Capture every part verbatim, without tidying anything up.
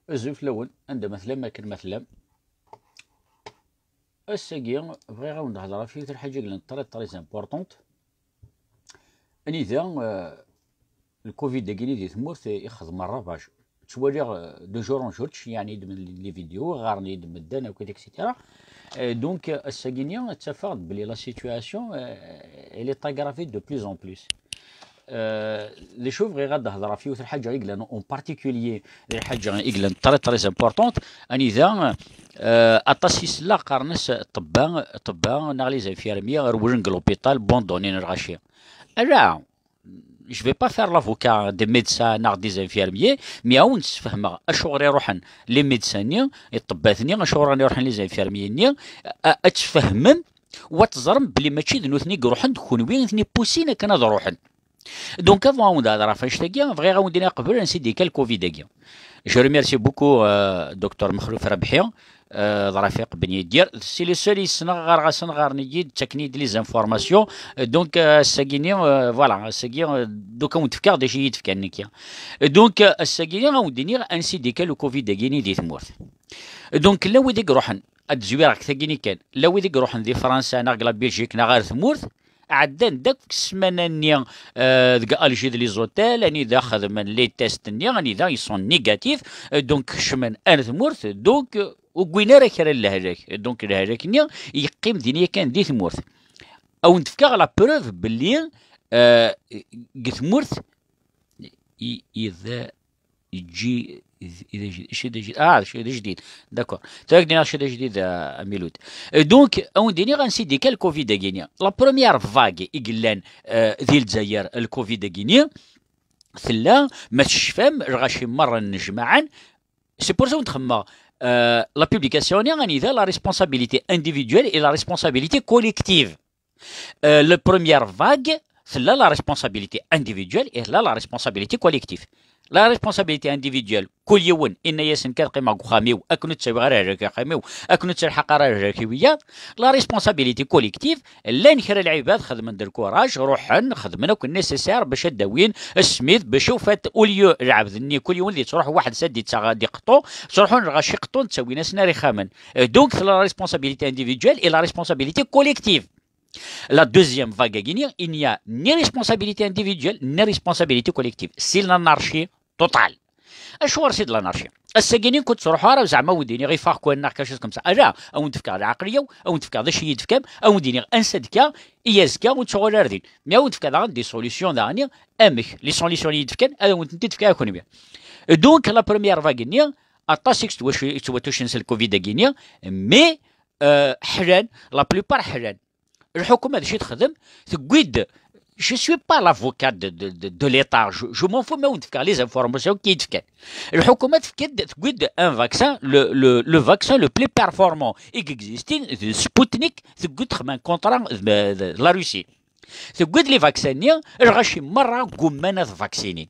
Azul fell-awen, anda ma tellam, akken ma tellam. Ass-agi, bɣiɣ ad wen-d-hedreɣ ɣef yiwet n lḥaǧa i yellan très, très importante. Anida, euh, le covid-agi di tmurt, eh, ixdem ravage. Ttwaliɣ, euh, de jour en jour, ttceyyiɛen-iyi-d les vidéos, ɣɣaren-iyi-d medden, akk, et cetera. Euh, donc, euh, ass-agi-ni, ttafeɣ-d belli la situation, euh, elle est aggravée de plus en plus. Euh, d acu bɣiɣ ad d-hedreɣ ɣef yiwet n lḥaǧa i yellan en particulier, d lḥaǧa i yellan très, très importante, anida, euh, aṭas i selleɣ qqaren-as ṭṭebba, ṭṭebba neɣ les infirmiers rewlen deg l'hôpital, bandonnen lɣaci. Ala, je vais pas faire l'avocat des médecins neɣ des infirmiers, mais ad wen-d-sfehmeɣ acuɣer i ruḥen les médecins-nni, ṭṭebbat-nni, acuɣer i ruḥen les infirmiers-nni, a-, ad tfehmem, u ad teẓrem belli mačči d nutni i iruḥen, d kunwi i ten-ipussin akken ad ruḥen. Donc, avant ad wen-d-hedreɣ ɣef annect-agi, bɣiɣ ad wen-d-iniɣ qbel ansi d-yekka le covid-agi. Je remercie beaucoup, euh, docteur Mexluf Rabḥi, euh, d Rafiq Ben Yidir. C'est les seuls i ssneɣ, ɣɣareɣ-asen, ɣɣaren-iyi-d, ttaken-iyi-d les informations. Euh, donc, euh, ass-agi-ni, euh, voilà, ass-agi, euh, donc ad wen-d-fkeɣ d acu i yi-d-fkan nekki. Euh, donc, euh, ass-agi-ni ad wen-d-iniɣ ansi d-yekka le covid-agi-ni di tmurt. Euh, donc, llan wid i iruḥen, ad d-zwireɣ deg tagi-ni kan, llan wid i iruḥen di Fransa neɣ deg la Belgique neɣ ɣer tmurt, ɛeddan-d akk ssmana-nni, euh, deg Alger d les hôtels, anida xedmen les tests-nni, anida ils sont négatifs, euh, donc kecmen ar tmurt, donc, euh, ur wwin ara kra n lehlak. Donc lehlak-nni yeqqim din yakan di tmurt. Ad wen-d-fkeɣ la preuve belli, euh, deg tmurt i, i d, yeǧǧi, i d ajdid, acu d ajdid, ah, acu d ajdid, d'accord. Tura ak-d-iniɣ acu d ajdid, a, a Miloud. Euh, donc, ad wen-d-iniɣ ansi d-yekka le covid-agi-ni. La première vague i yellan, euh, di Lezzayer, le covid-agi-ni, tella, ma tecfam, lɣaci merra nnejmaɛen. C'est pour ça wen-d-xemmeɣ, euh, la publication-ni, anida la responsabilité individuelle et la responsabilité collective. Euh, la première vague, tella la responsabilité individuelle et tella la responsabilité collective. La responsabilité individuelle, kul yiwen inna-yasen kan qqimeɣ deg uxxam-iw, akken ur ttawiɣ ara lehlak i uxxam-iw, akken ur ttelḥaq ara lehlak i wiyaḍ. La responsabilité collective, llan kra lɛibad xedmen-d lkuraj, ruḥen, xedmen akk nécessaire bac ad d-awin ssmid, bac ufat, au lieu lɛebd-nni kul yiwen di yettruḥ weḥd-s ad d-ittaɣ, ad d-iqeṭṭu, ttruḥun lɣaci qeṭṭun, ttawin-asen ar ixxamen. Euh, donc, tella la responsabilité individuelle et la responsabilité collective. La deuxième vague-agi-ni, il n'y a ni responsabilité individuelle, ni responsabilité collective. C'est l'anarchie totale. Acuɣer c'est de l'anarchie? Ass-agi-ni ur ttruḥuɣ ara zeɛma ad wen-d-iniɣ ifaq-ken neɣ quelque chose comme ça. Ala, ad wen-d-fkeɣ lɛeqliya-w, ad wen-d-fkeɣ d acu i yi-d-tefkam, ad wen-d-iniɣ ansa d-kkiɣ, i azekka ur ttruḥuɣ ara din. Mais ad wen-d-fkeɣ daɣen des solutions daɣen, amek, les solutions i yi-d-fkan, ad wen-tent-id-fkeɣ a kunwi. Donc, la première vague-nni, aṭas i yettwatucen s le covid-agi-ni, mais, euh, ḥlan, la plupart ḥlan. Lḥukuma d acu i texdem? Tewwi-d, je suis pas l'avocat de, de, de, de l'État, je, je m'en fous, ma wen-d-fkeɣ les informations i yi-d-fkan. Lḥukuma tefka-d, tewwi-d un vaccin, le, le, le vaccin le plus performant i existin, d Sputnik, tewwi-d xemsa contrat d, d, d la Russie. Tewwi-d les vaccins-nni, lɣaci merra gguman ad vaccinin.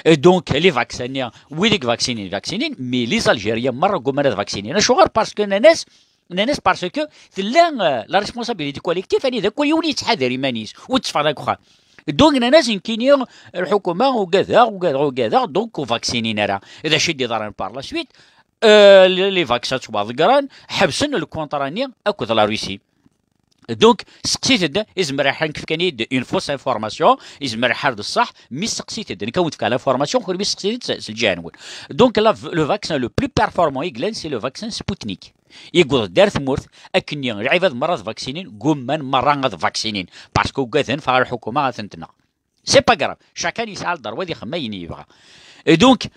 Et donc, les vaccins-nni, wid i vaccinin, vaccinin, mais les Algériens merra gguman ad vaccinin. Acuɣer? Parce que nnan-as, nnan-as parce que tella, euh, la responsabilité collective, anida kul yiwen yettḥadar iman-is, ur tteffɣen deg uxxam. Donc, nnan-as, nekkini, lḥukuma, ugadeɣ, ugadeɣ, ugadeɣ, donc ur vaccinin ara. D acu i d-iḍran par la suite? Euh, les, les vaccins ttwaḍeggren, ḥebsen le contrat-nni akked la Russie. Donc, seqsit-d, izmer lḥal nekk fkan-iyi-d une fausse information, izmer lḥal d ṣṣeḥ, mi seqsit-d, nekk ad wen-d-fkeɣ l'information, kunwi seqsit-d s, s lǧiha-nwen. Donc, la, le vaccin le plus performant i yellan, c'est le vaccin Sputnik. Yewweḍ-d ar tmurt, akkenni, lɛibad merra ad vaccinin, gumman merra ad vaccinin, parce que ugaden ffeɣ ar lḥukuma ad ten-tneɣ. C'est pas grave. Chacun yesɛa le droit ad ixemmem ayen yebɣa. Et donc,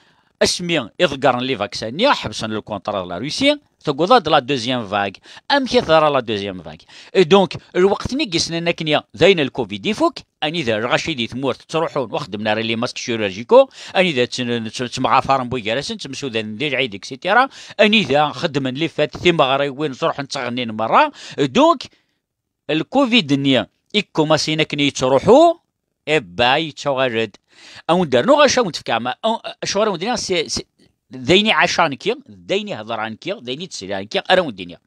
asmi i ḍeggren les vaccins-nni, ḥebsen le contrat de la Russie, tewweḍ-d la deuxième vague. Amek i teḍra la deuxième vague? Et donc, lweqt-nni i yessnen akken d ayen le covid ifuk, anida lɣaci di tmurt ttruḥun ur xeddmen ara les masques chirurgicaux, anida tt-, tt-, ttemɣafaren buygarasen, ttemsudanen di lɛid, et cetera. Anida xeddmen les fêtes, timeɣriwin, ttruḥen ttɣennin merra. Et donc, le covid-nni i yekkumasin akken yettruḥu, ebba yettuɣal-d. Ad wen-d-rnuɣ acu ad wen-d-fkeɣ, ma, aw-, acuɣer ad wen-d-iniɣ, c'est, c'est, d ayen i ɛaceɣ nekki, d ayen i hedreɣ nekki, d ayen i d-sliɣ nekki, ara wen-d-iniɣ.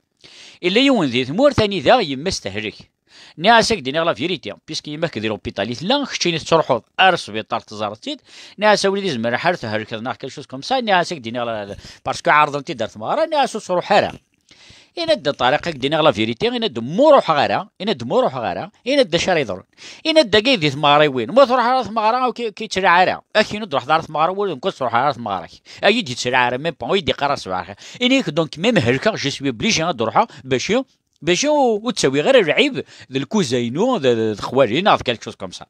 Illa yiwen di tmurt anida yemma-s tehlek. Nniɣ-as ad k-d-iniɣ la vérité, puisque yemma-k di l'hôpital i tella, keččini tettruḥuḍ ar sbiṭar teẓreḍ-tt-id. Nniɣ-as a wlidi, zemreɣ ad thelkeḍ neɣ quelque chose comme ça. Nniɣ-as ad k-d-iniɣ la-, parce que ɛerḍent-id ar tmeɣra. Nniɣ-as ur ttruḥ ara. Yenna-d Ṭariq, ad k-d-iniɣ la vérité, yenna-d ma ur ruḥeɣ ara, yenna-d ma ur ruḥeɣ ara, yenna-d d acu ara yeḍrun. Yenna-d dagi di tmeɣriwin, ma truḥ ara tmeɣra ur k-, ur k-yettlaɛ ara. Akken ur d-ruḥeḍ ara tmeɣra, ur d-ruḥeḍ ara tmeɣra-k. Ay ur d-yettlaɛ ara, même pas, ur yi-d-yeqqar ara ṣṣbeḥ. Ini-k donc, même helkeɣ, je suis obligé ad ruḥeɣ, bac bac ur, ur ttawiɣ ara lɛib d lkuza-inu, d, d, d xwali, neɣ d quelque chose comme ça.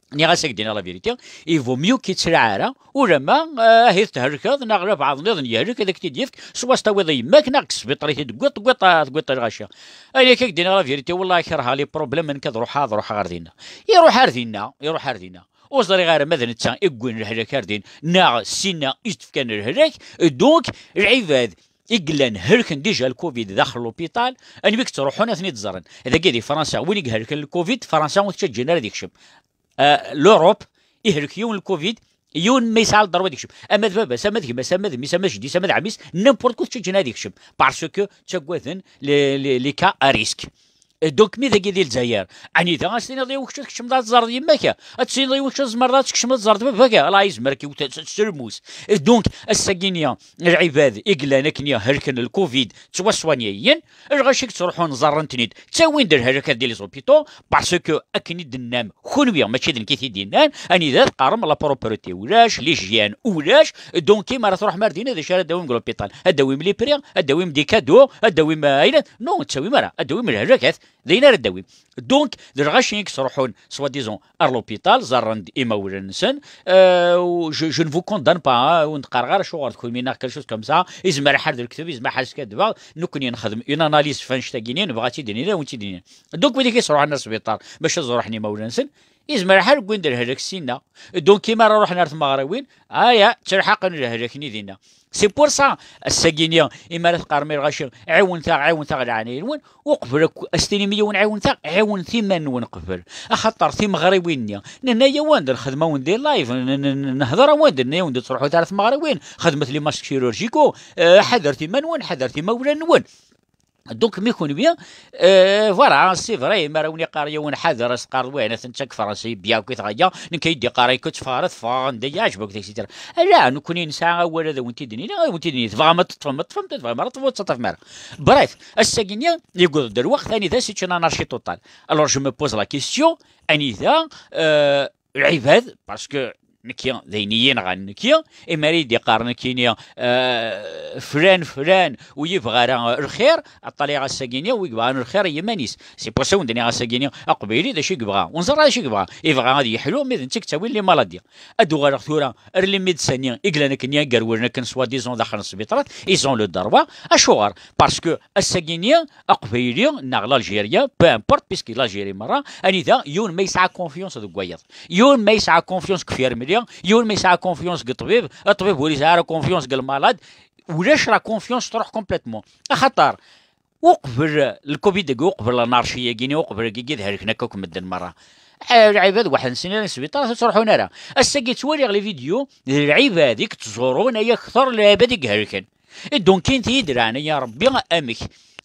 Nniɣ-as ad k-d-iniɣ la vérité, il vaut mieux k-yettlaɛ ara, ulamma, ah, ahi thelkeḍ, neɣ la bɛaḍ nniḍen yehlek, ad ak-t-id-yefk, swa s tawiḍ i yemma-k, neɣ deg sbiṭar i t-id-tewwiḍ, tewwiḍ, ah, tewwiḍ lɣaci. Ayen akka k-d-iniɣ la vérité, wellah kerheɣ les problèmes, nekk ad ruḥeɣ, ad ruḥeɣ ɣer dinna. Iruḥ ar dinna, iruḥ ar dinna. Ur ẓriɣ ara ma d netta i yewwin lehlak ar din, neɣ sinna i s-d-fkan lehlak. Donc, lɛibad i yellan helken déjà le covid daxel l'hôpital, anwi i yettruḥun ad ten-id-ẓren. Dagi di Fransa, win i ihelken le covid, Fransa ur tettaǧǧin ara ad ikcem. Ah, l'Europe, ihelk yiwen le covid, yiwen ma yesɛa lderwa ad ikcem. Ama d baba-s, ama d gma-s, ama d mmi-s, ama d jeddi-s, ama d ɛemmi-s, n'importe quoi ur tettaǧǧin ara ad ikcem. Parce que ttaggaden les, les, les cas à risque. Donc, mi dagi di Lezzayer, anida ad s-tiniḍ yiwen kečč ad tkecmeḍ ad tẓerreḍ yemma-k? Ad s-tiniḍ yiwen kečč ad tzemreḍ ad tkecmeḍ ad tẓerreḍ baba-k? Allah yezmer ad k-iwet s, s lmus. Donc, ass-agi-nni, lɛibad i yellan akken helken le covid, ttwaswanyayen, lɣaci i yettruḥun ẓerren-ten-id, ttawin-d lhelak di les hôpitaux, parce que akken i d-tennam kunwi, mačči d nekk i t-id-yennan, anida teqqarem la propreté ulac, l'hygiène ulac. Donc, imi ara truḥem ar dinna, d acu ara d-tawim deg l'hôpital? Ad d-tawim les prix, ad d-tawim des cadeaux, ad d-tawim, euh, ayen? Non, ur d-tawim ara, ad d-tawim lehlakat, d ayen ara d-tawim. Donc, d lɣaci i yettruḥun, soi-disant, ar l'hôpital, ẓerren-d imawlan-nsen. Euh, je, je ne vous condamne pas, hein, ur wen-d-qqareɣ ara acuɣer d kunwi neɣ quelque chose comme ça. Izmer ḥal d lekdeb, izmer ḥal skaddbeɣ, nekkni nexdem une analyse f annect-agi-nni, nebɣa ad tt-id-nini, ad wen-tt-id-nini. Donc, wid i yettruḥun ar sbiṭar, bac ad ẓruḥen imawlan-nsen, izmer ḥal wwin-d lehlak sinna. Donc, imi ara ruḥen ar tmeɣriwin, aya, ttelḥaqen lehlak-nni dinna. C'est pour ça, ass-agi-nni, imi ara teqqarem i lɣaci, ɛiwnet-aɣ, ɛiwnet-aɣ, leɛnaya-nwen, uqbel ad s-tinim i yiwen ɛiwnet-aɣ, ɛiwnet iman-nwen qbel. Axaṭer timeɣriwin-nni, nenna-yawen-d, nxedm-awen des lives, n-, n-, n-, nehder-awen-d, nenna-yawen-d ur ttruḥut ara tmeɣriwin, xedmet les masques chirurgicaux, euh, ḥadret iman-nwen, ḥadret imawlan-nwen. Donc, mi kunwi, euh, voilà, c'est vrai, mi ara wen-iqqar yiwen ḥader, ad s-teqqareḍ wayen, atan d takefransi, bien akk i tɣaya, nekk ay d-iqqar akka tteffɣer, ad ffɣeɣ anda yeɛjeb-ak, et cetera. Ala, nekkni nesɛa awal ad awen-t-id-nini, ad awen-t-id-nini, tebɣam ad teṭṭfem, ad teṭṭfem, tebɣam ara teṭṭfem, ur tettaṭṭafem ara. Bref, ass-agi-nni, yewweḍ-d lweqt anida c'est une anarchie totale. Alors, je me pose la question, anida, euh, lɛibad, parce que nekki, d ayen i yi-nɣan nekki, imi ara yi-d-iqqar nekkini, euh, flan, flan, ur yebɣi ara, euh, lxir, aṭṭalayeɣ ass-agi-nni, wi yebɣan lxir i yiman-is. C'est pour ça wen-d-nniɣ ass-agi-nni, aqbayli d acu i yebɣa? Ur neẓri ara d acu i yebɣa. Yebɣa ad yeḥlu, mais d netta i yettawin les maladies. Ad uɣaleɣ tura ar les médecins-nni i yellan akken, i yerwlen akken soi-disant daxel n sbiṭarat, ils ont le droit. Acuɣer? Parce que ass-agi-nni, aqbayli neɣ l'Algérien, peu importe, puisque l'Algérie merra, anida yiwen ma yesɛa confiance deg wayeḍ, yiwen ma yesɛa confiance deg ufirmli, yiwen ma yesɛa confiance deg ṭṭbib, ṭṭbib ur yesɛi ara confiance deg lmalad, ulac la confiance, truḥ complètement. Axaṭer uqbel le covid-agi, uqbel l'anarchie-agi, uqbel-agi i d-helken akka akk medden merra. Eh, lɛibad weḥd-nsen i sbiṭar, ur ttruḥun ara. Ass-agi ttwaliɣ les vidéos, d lɛibad i yettẓurun ay akter n lɛibad i ihelken. Et donc, init-iyi-d leɛnaya Rebbi, amek?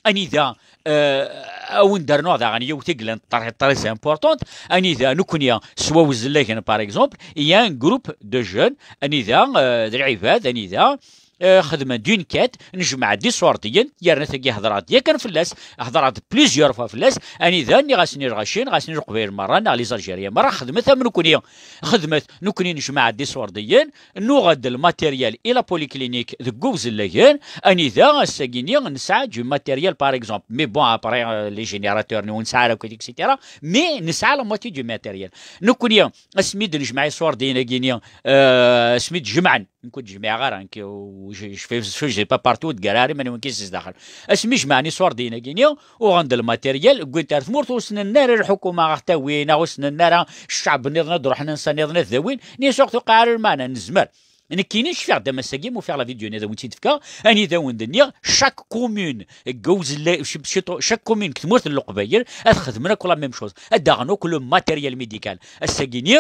Anida, euh, a wen-d-rnuɣ daɣen yiwet i yellan très, très importante, anida nekkni s Wawzellagen, par exemple, il y a un groupe de jeunes, anida, euh, d lɛibad, anida, euh, xedmen-d une quête, nejmeɛ-d iṣurdiyen, yerna tagi hedreɣ-d yakan fell-as, hedreɣ-d plusieurs fois fell-as, anida nniɣ-asen i lɣaci, nniɣ-asen i Leqbayel merra, neɣ les Algériens merra, xedmet am nekkni, xedmet, nekkni nejmeɛ-d iṣurdiyen, nuɣ-d lmatéryel i la polyclinique deg Wawzellagen, anida ass-agi-nni nesɛa du matériel, par exemple. Mais bon, après, euh, les générateurs, ur nesɛi ara akk, et cetera. Mais nesɛa la moitié du matériel. Nekkni, asmi d-nejmeɛ iṣurdiyen-agi-nni, euh, asmi d-jemɛen, nekk ur d-jemɛeɣ ara, nekk, euh, je, je fais, je fais pas partie, ur d-ggareɣ ara iman-iw nekk si zdaxel. Asmi jemɛen iṣurdiyen-agi-nni, uɣen-d lmatéryel, wwin-t ar tmurt, ur ssnen ara lḥukuma ad ɣ-tawi, neɣ ur ssnen ara ccɛeb nniḍen ad d-ruḥen ansa nniḍen ad d-awin, ni surtout ur tewqiɛ ara lmeɛna, nezmer. Nekkini cfiɣ-d am ass-agi, ma ufiɣ la vidéo-nni ad awen-tt-id-fkeɣ, anida awen-d-nniɣ, chaque commune deg Wezella-, ch-, ch-, chaque commune deg tmurt n Leqbayel ad xedmen akk la même chose, ad d-aɣen akk le matériel médical. Ass-agi-nni,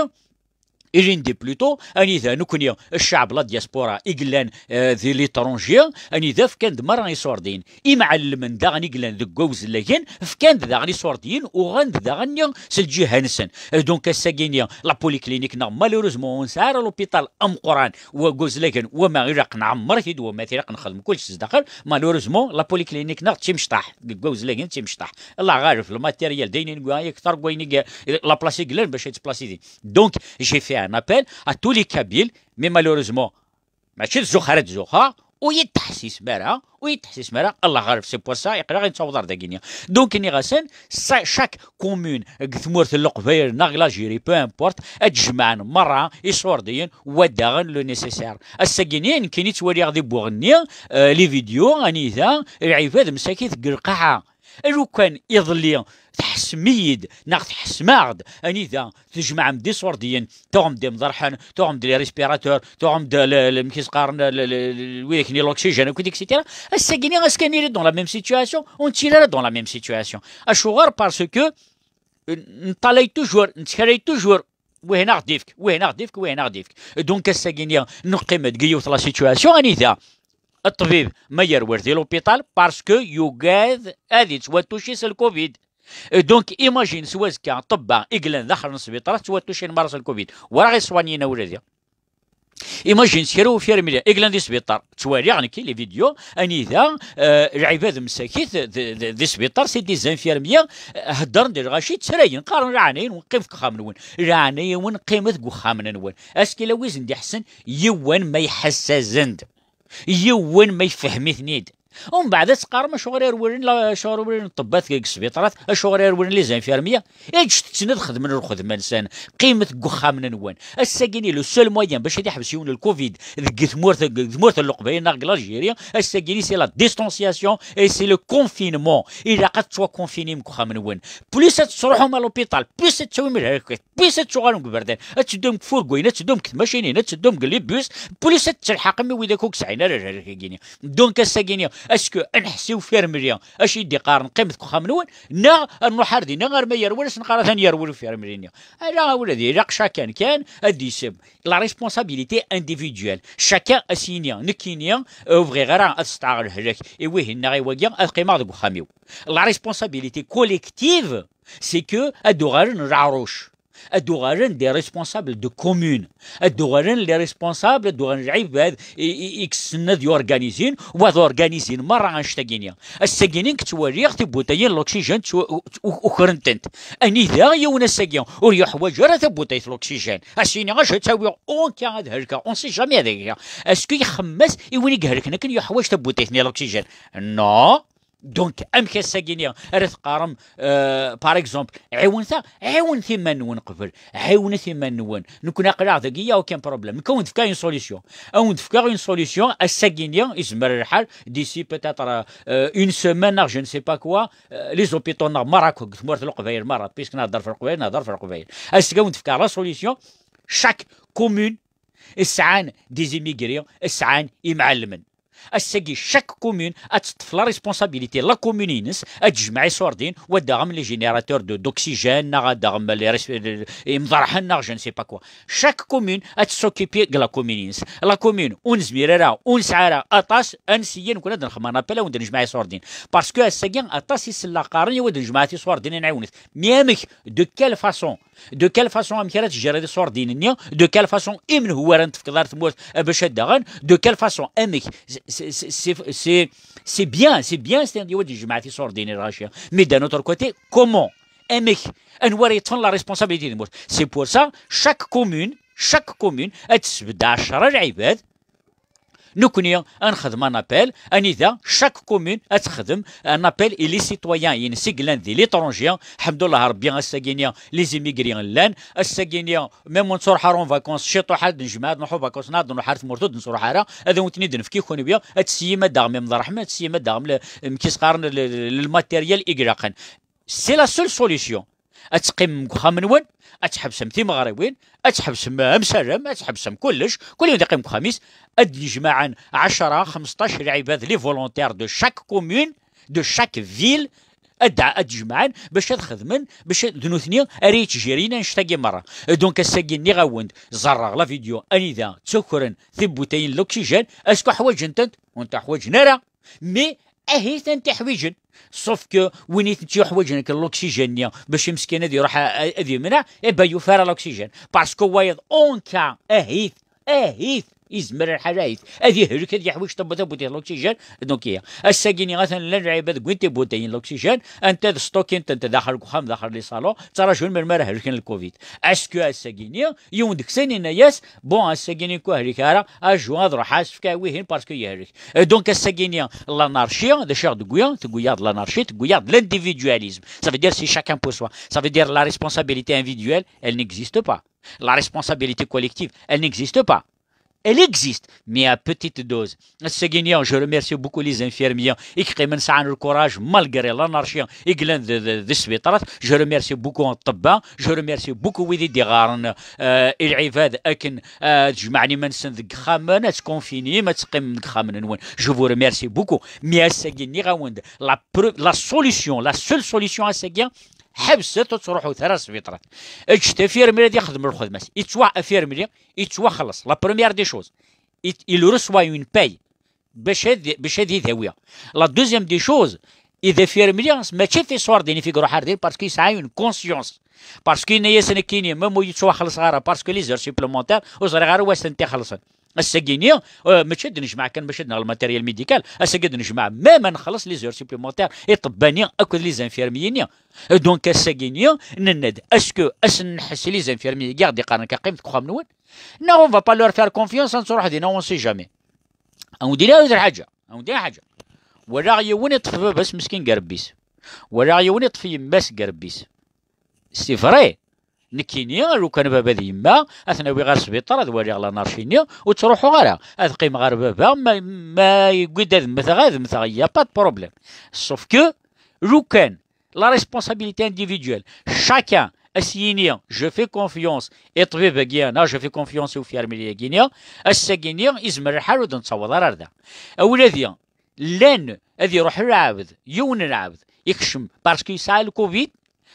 Ilindi plutôt, anida nekkni, ccɛeb, la diaspora, i yellan, eh, di l'étranger, anida fkan-d merra iṣurdiyen. Imɛellmen daɣen i yellan deg wawezlagen, fkan-d daɣen iṣurdiyen, uɣan-d daɣen s lǧiha-nsen. Eh, donc ass-agi-nni, la polyclinique neɣ malheureusement ur nesɛi ara l'hôpital ameqqran, wa deg wawezlagen, wama ilaq nɛemmer-it-id, wama ilaq nexdem kullec sdaxel, malheureusement la polyclinique neɣ d timecṭaḥ, deg wawezlagen d timecṭaḥ. Allah ɣaleb, le matériel d ayen i newwi akter n wayen i, la place i yellan bac ad yettplasi din. Donc, j'ai fait un appel à tous les Kabyles, mais malheureusement, mačči d zux ara d-zuxeɣ, ur yi-d-teḥsisem ara, ur yi-d-teḥsisem ara, Allah ɣaleb, c'est pour ça, iqil-aɣ nettaweḍ ar dagi-nni. Donc, nniɣ-asen, sa-, chaque commune, deg tmurt n Leqbayel, neɣ deg l'Algérie, peu importe, ad jemɛen merra iṣurdiyen, wa daɣen le nécessaire. Ass-agi-nni, nekkini ttwaliɣ di Buɣenni, euh, les vidéos, anida, lɛibad msakit deg lqaɛa. Lukan iḍelli tḥessem-iyi-d neɣ tḥessem-aɣ-d anida tjemɛem-d iṣurdiyen, tuɣem-d imḍerḥen, tuɣem-d les respirateurs, tuɣem-d le, le, amek i s-qqaren, le, le, le, widak-nni l'oxygène, akked et cetera. Ass-agi-nni, est-ce que nili dans la même situation? Ur nettili ara dans la même situation. Acuɣer? Parce que, euh, neṭṭalay toujours, nettkalay toujours, wihin a ɣ-d-ifk, wihin a ɣ-d-ifk, wihin a ɣ-d-ifk. Donc ass-agi-nni neqqim deg yiwet la situation anida ṭṭbib ma yerwel di l'hôpital parce que yugad ad yettwatuci s le covid. Donc imagine s wazekka ṭṭebba i yellan daxel n sbiṭar ad ttwatucin merra s le covid. Ur aɣ-iṣwanyin a wladi. Imagine s kra ufirmili i yellan di sbiṭar. Ttwaliɣ nekki les vidéos anida, euh, lɛibad msakit d, d, di sbiṭar, c'est des infirmiers, euh, heddren di lɣaci, ttrayen, qqaren: "Leɛnaya-nwen, qqimet deg uxxam-nwen. Leɛnaya-nwen, qqimet deg uxxam-nwen." Est-ce que la wizen d-iḥessen? Yiwen ma iḥess-asen-d, yiwen ma yefhem-iten-id. Umbeɛd ad teqqarem: "Acuɣer i rewlen la-, acuɣer i rewlen ṭṭebbat deg sbiṭarat, acuɣer i rewlen les infirmiers?" Eǧǧet-ten ad xedmen lxedma-nsen, qqimet deg uxxam-nwen. Ass-agi-nni, le seul moyen bac ad iḥbes yiwen le covid deg tmurt, deg tmurt n Leqbayel neɣ deg l'Algérie, ass-agi-nni, c'est la distanciation et c'est le confinement. Ilaq ad tettwakonfinim deg uxxam-nwen. Plus ad tettruḥum à l'hôpital, plus ad tettawim lherkat, plus ad tuɣalem deg iberdan, ad teddum deg furguyin, ad teddum deg tmacinin, ad teddum deg les bus, plus ad tettelḥaqem i widak ur yesɛin ara lherkat-agi-nni. Donc ass-agi-nni, est-ce que ad nḥess i ufirmli acu i d-iqqaren: "Qqimet deg uxxam-nwen"? Neɣ ad nruḥ ar dinna arma yerwel, ad s-nqqar: "Atan yerwel ufirmli-nni"? Ala a wladi, ilaq chacun kan ad d-yessem la responsabilité individuelle. Chacun ad s-yini: "Nekkini, ur bɣiɣ ara ad sṭaɣ lehlak i wihin neɣ i wagi, ad qqimeɣ deg uxxam-iw." La responsabilité collective, c'est que ad uɣalen leɛruc, ad uɣalen des responsables de commune, ad uɣalen les responsables, ad uɣalen lɛibad i, i, i yessen ad yorganizin, wa ad organizin merra annect-agi-nni. Ass-agi-nni nekk ttwaliɣ tibutayin n l'oxygène ttwa-, u-, u-, ukrent-tent. Anida yiwen ass-agi ur yuḥwaǧ ara tabutayt n l'oxygène, a s-yini: "Acu ad tawiɣ, ur nekka ad helkeɣ, on sait jamais ad helkeɣ." Est-ce que ixemmes i win i ihelken akken yuḥwaǧ tabutayt-nni n l'oxygène? Non. Donc, amek ass-agi-nni ara teqqarem, euh, par exemple, ɛiwnet-aɣ, ɛiwnet iman-nwen qbel, ɛiwnet iman-nwen. Nekkni aql-aɣ dagi, y a aucun problème. Nekk ad wen-d-fkeɣ une solution. Ad wen-d-fkeɣ une solution, ass-agi-nni, izmer lḥal, d'ici peut-être, euh, une semaine, neɣ je ne sais pas quoi, euh, les hôpitaux neɣ merra akk deg tmurt n Leqbayel merra, puisque nehder f Leqbayel, nehder f Leqbayel. Ass-agi ad wen-d-fkeɣ la solution, chaque commune sɛan des immigrés, sɛan imɛellmen. Ass-agi, chaque commune ad teṭṭef la responsabilité, la commune-ines, ad tejmeɛ iṣurdiyen, wa ad d-taɣem les générateurs de, d'oxygène, neɣ ad d-taɣem les res-, les, les, imḍerḥen, neɣ je ne sais pas quoi. Chaque commune ad s'occuper de la commune-ines. La commune, ur nezmir ara, ur nesɛi ara aṭas, ad nessiyy nekkni ad nexdem un appel, ad wen-d-nejmeɛ iṣurdiyen. Parce que ass-agi, aṭas i selleɣ qqaren: "Awi-d ad nejmeɛ tiṣurdiyin ad nɛiwnet." Mais amek? De quelle façon? De quelle façon amek ara tjerriḍ iṣurdiyen-nni? De quelle façon i menhu ara n-tefkeḍ ar tmurt, eh, bac ad d-aɣen? De quelle façon? Amek? C'est, c'est, c'est, c'est, c'est bien, c'est bien, c'est-à-dire ad d-nejmeɛ tiṣurdiyin i lɣaci. Mais d'un autre côté, comment? Amek? Anwa ara yeṭṭfen la responsabilité n tmurt? C'est pour ça, chaque commune, chaque commune, ad tesbedd ɛecra lɛibad, nekkni ad nexdem un appel, anida chaque commune ad texdem un appel i les citoyens-ines i yellan di l'étranger. Ḥemdullah Rebbi, ass-agi-nni les immigrés llan, ass-agi-nni même ur nettruḥ ara en vacances, ciṭuḥ ad d-nejmeɛ, ad nruḥ en vacances, neɣ ad nruḥ ar tmurt ur d-nettruḥ ara, ad awen-ten-id-nefk i kunwi, ad tessiyim ad d-taɣem imḍerḥen, ad tessiyim ad d-taɣem le, amek i s-qqaren, le, le, le matériel i ilaqen. C'est la seule solution. Ad teqqimem deg uxxam-nwen, ad tḥebsem timeɣriwin, ad tḥebsem amsalem, ad tḥebsem kullec, kul yiwen ad iqqim deg uxxam-is, ad d-nejmaɛen ɛecra, xmesṭac lɛibad, les volontaires de chaque commune, de chaque ville, ad d-, ad d-jemɛen bac ad xedmen, bac ad, d nutni ara yettjirin annect-agi merra. Donc ass-agi nniɣ-awen-d, ẓerreɣ la vidéo anida ttakren tibutayin n l'oxygène, est-ce que ḥwaǧen-tent? Ur tent-ḥwaǧen ara. Mais ahi-tent-iḥwiǧen. Sauf que win i tent-yuḥwaǧen akken l'oxygène-nni bac imeskin ad iruḥ a-, a-, ad yemneɛ, eh ben yufa ara l'oxygène. Parce que wayeḍ en cas ahi-t, ahi-t, izmer lḥal ahi-t, ad ihlek, ad yeḥwiǧ tabu-, tabutit l'oxygène. Donc iya, ass-agi-nni atan llan lɛibad wwin tibutayin l'oxygène, anta d stockint-tent daxel deg uxxam, daxel les salons, ttrajun melmi ara helken le covid. Est-ce que ass-agi-nni yiwen deg-sen yenna-yas, bon, ass-agi-nni ur helkeɣ ara, aju ad ruḥeɣ ad s-fkeɣ i wihin parce que yehlek. Euh, donc ass-agi-nni l'anarchie, d acu i ɣ-d-tewwi? Tewwi-yaɣ-d l'anarchie, tewwi-yaɣ-d l'individualisme. Ça veut dire c'est chacun pour soi. Ça veut dire la responsabilité individuelle, elle n'existe pas. La responsabilité collective, elle n'existe pas. Elle existe, mais à petite dose. Ass-agi-nni, je remercie beaucoup les infirmiers i yeqqimen sɛan le courage malgré l'anarchie i yellan d, d, d sbiṭarat. Je remercie beaucoup ṭṭebba. Je remercie beaucoup wid i d-iɣaren, euh, i lɛibad akken, euh, ad jemɛen iman-nsen deg yixxamen, ad ttkunfinin, ad teqqimen deg yixxamen-nwen. Je vous remercie beaucoup. Mais ass-agi nniɣ-awen-d, la pre-, la solution, la seule solution ass-agi, ḥebset ur ttruḥut ara ar sbiṭarat. Eǧǧet afirmir ad ixdem lxedma-s. Yettwa-, afirmir yettwaxelleṣ. La première des choses, il, il reçoit une paye bac ad, bac ad idawi. La deuxième des choses, i d afirmli, mačči d tisurdin i iruḥ ar din, parce que yesɛa une conscience. Parce que yenna-yas nekkini, même ur yettwaxelleṣ ara, parce que les heures supplémentaires, ur ẓriɣ ara wa s tent-ixellṣen. Ass-agi-nni, euh, mačči ad nejmeɛ kan bac ad naɣ le matériel médical, ass-agi ad nejmeɛ même ad nxelleṣ les heures supplémentaires, iṭebba-nni akked les infirmiers-nni. Donc ass-agi-nni, nenna-d, est-ce que ad sen-nḥess i les infirmiers-agi i ɣ-d-iqqaren akka qqim deg uxxam-nwen? Neɣ on va pas leur faire confiance, ad nettruḥ dinna, on sait jamais. Ad wen-d-iniɣ yiwet lḥaǧa, ad wen-d-iniɣ ḥaǧa. Walaɣ yiwen iṭṭef baba-s meskin deg rrebg-is. Walaɣ yiwen iṭṭef yemma-s deg rrebg-is. C'est vrai. Nekkini, lukan baba d yemma, ad ten-awiɣ ɣer sbiṭar, ad waliɣ l'anarchie-nni, ur ttruḥuɣ ara. Ad qqimeɣ ɣer baba, ma, ma yewwi-d ad mmteɣ, ad mmteɣ, y a pas de problème. Sauf que, lukan, la responsabilité individuelle, chacun ad s-yini, je fais confiance i ṭṭbib-agi, neɣ je fais confiance i ufirmili-agi-nni, ass-agi-nni, izmer lḥal ur d-nettaweḍ ara ar da. A wladi, llan ad iruḥ lɛebd, yiwen n lɛebd, ikcem, parce que yesɛa le covid,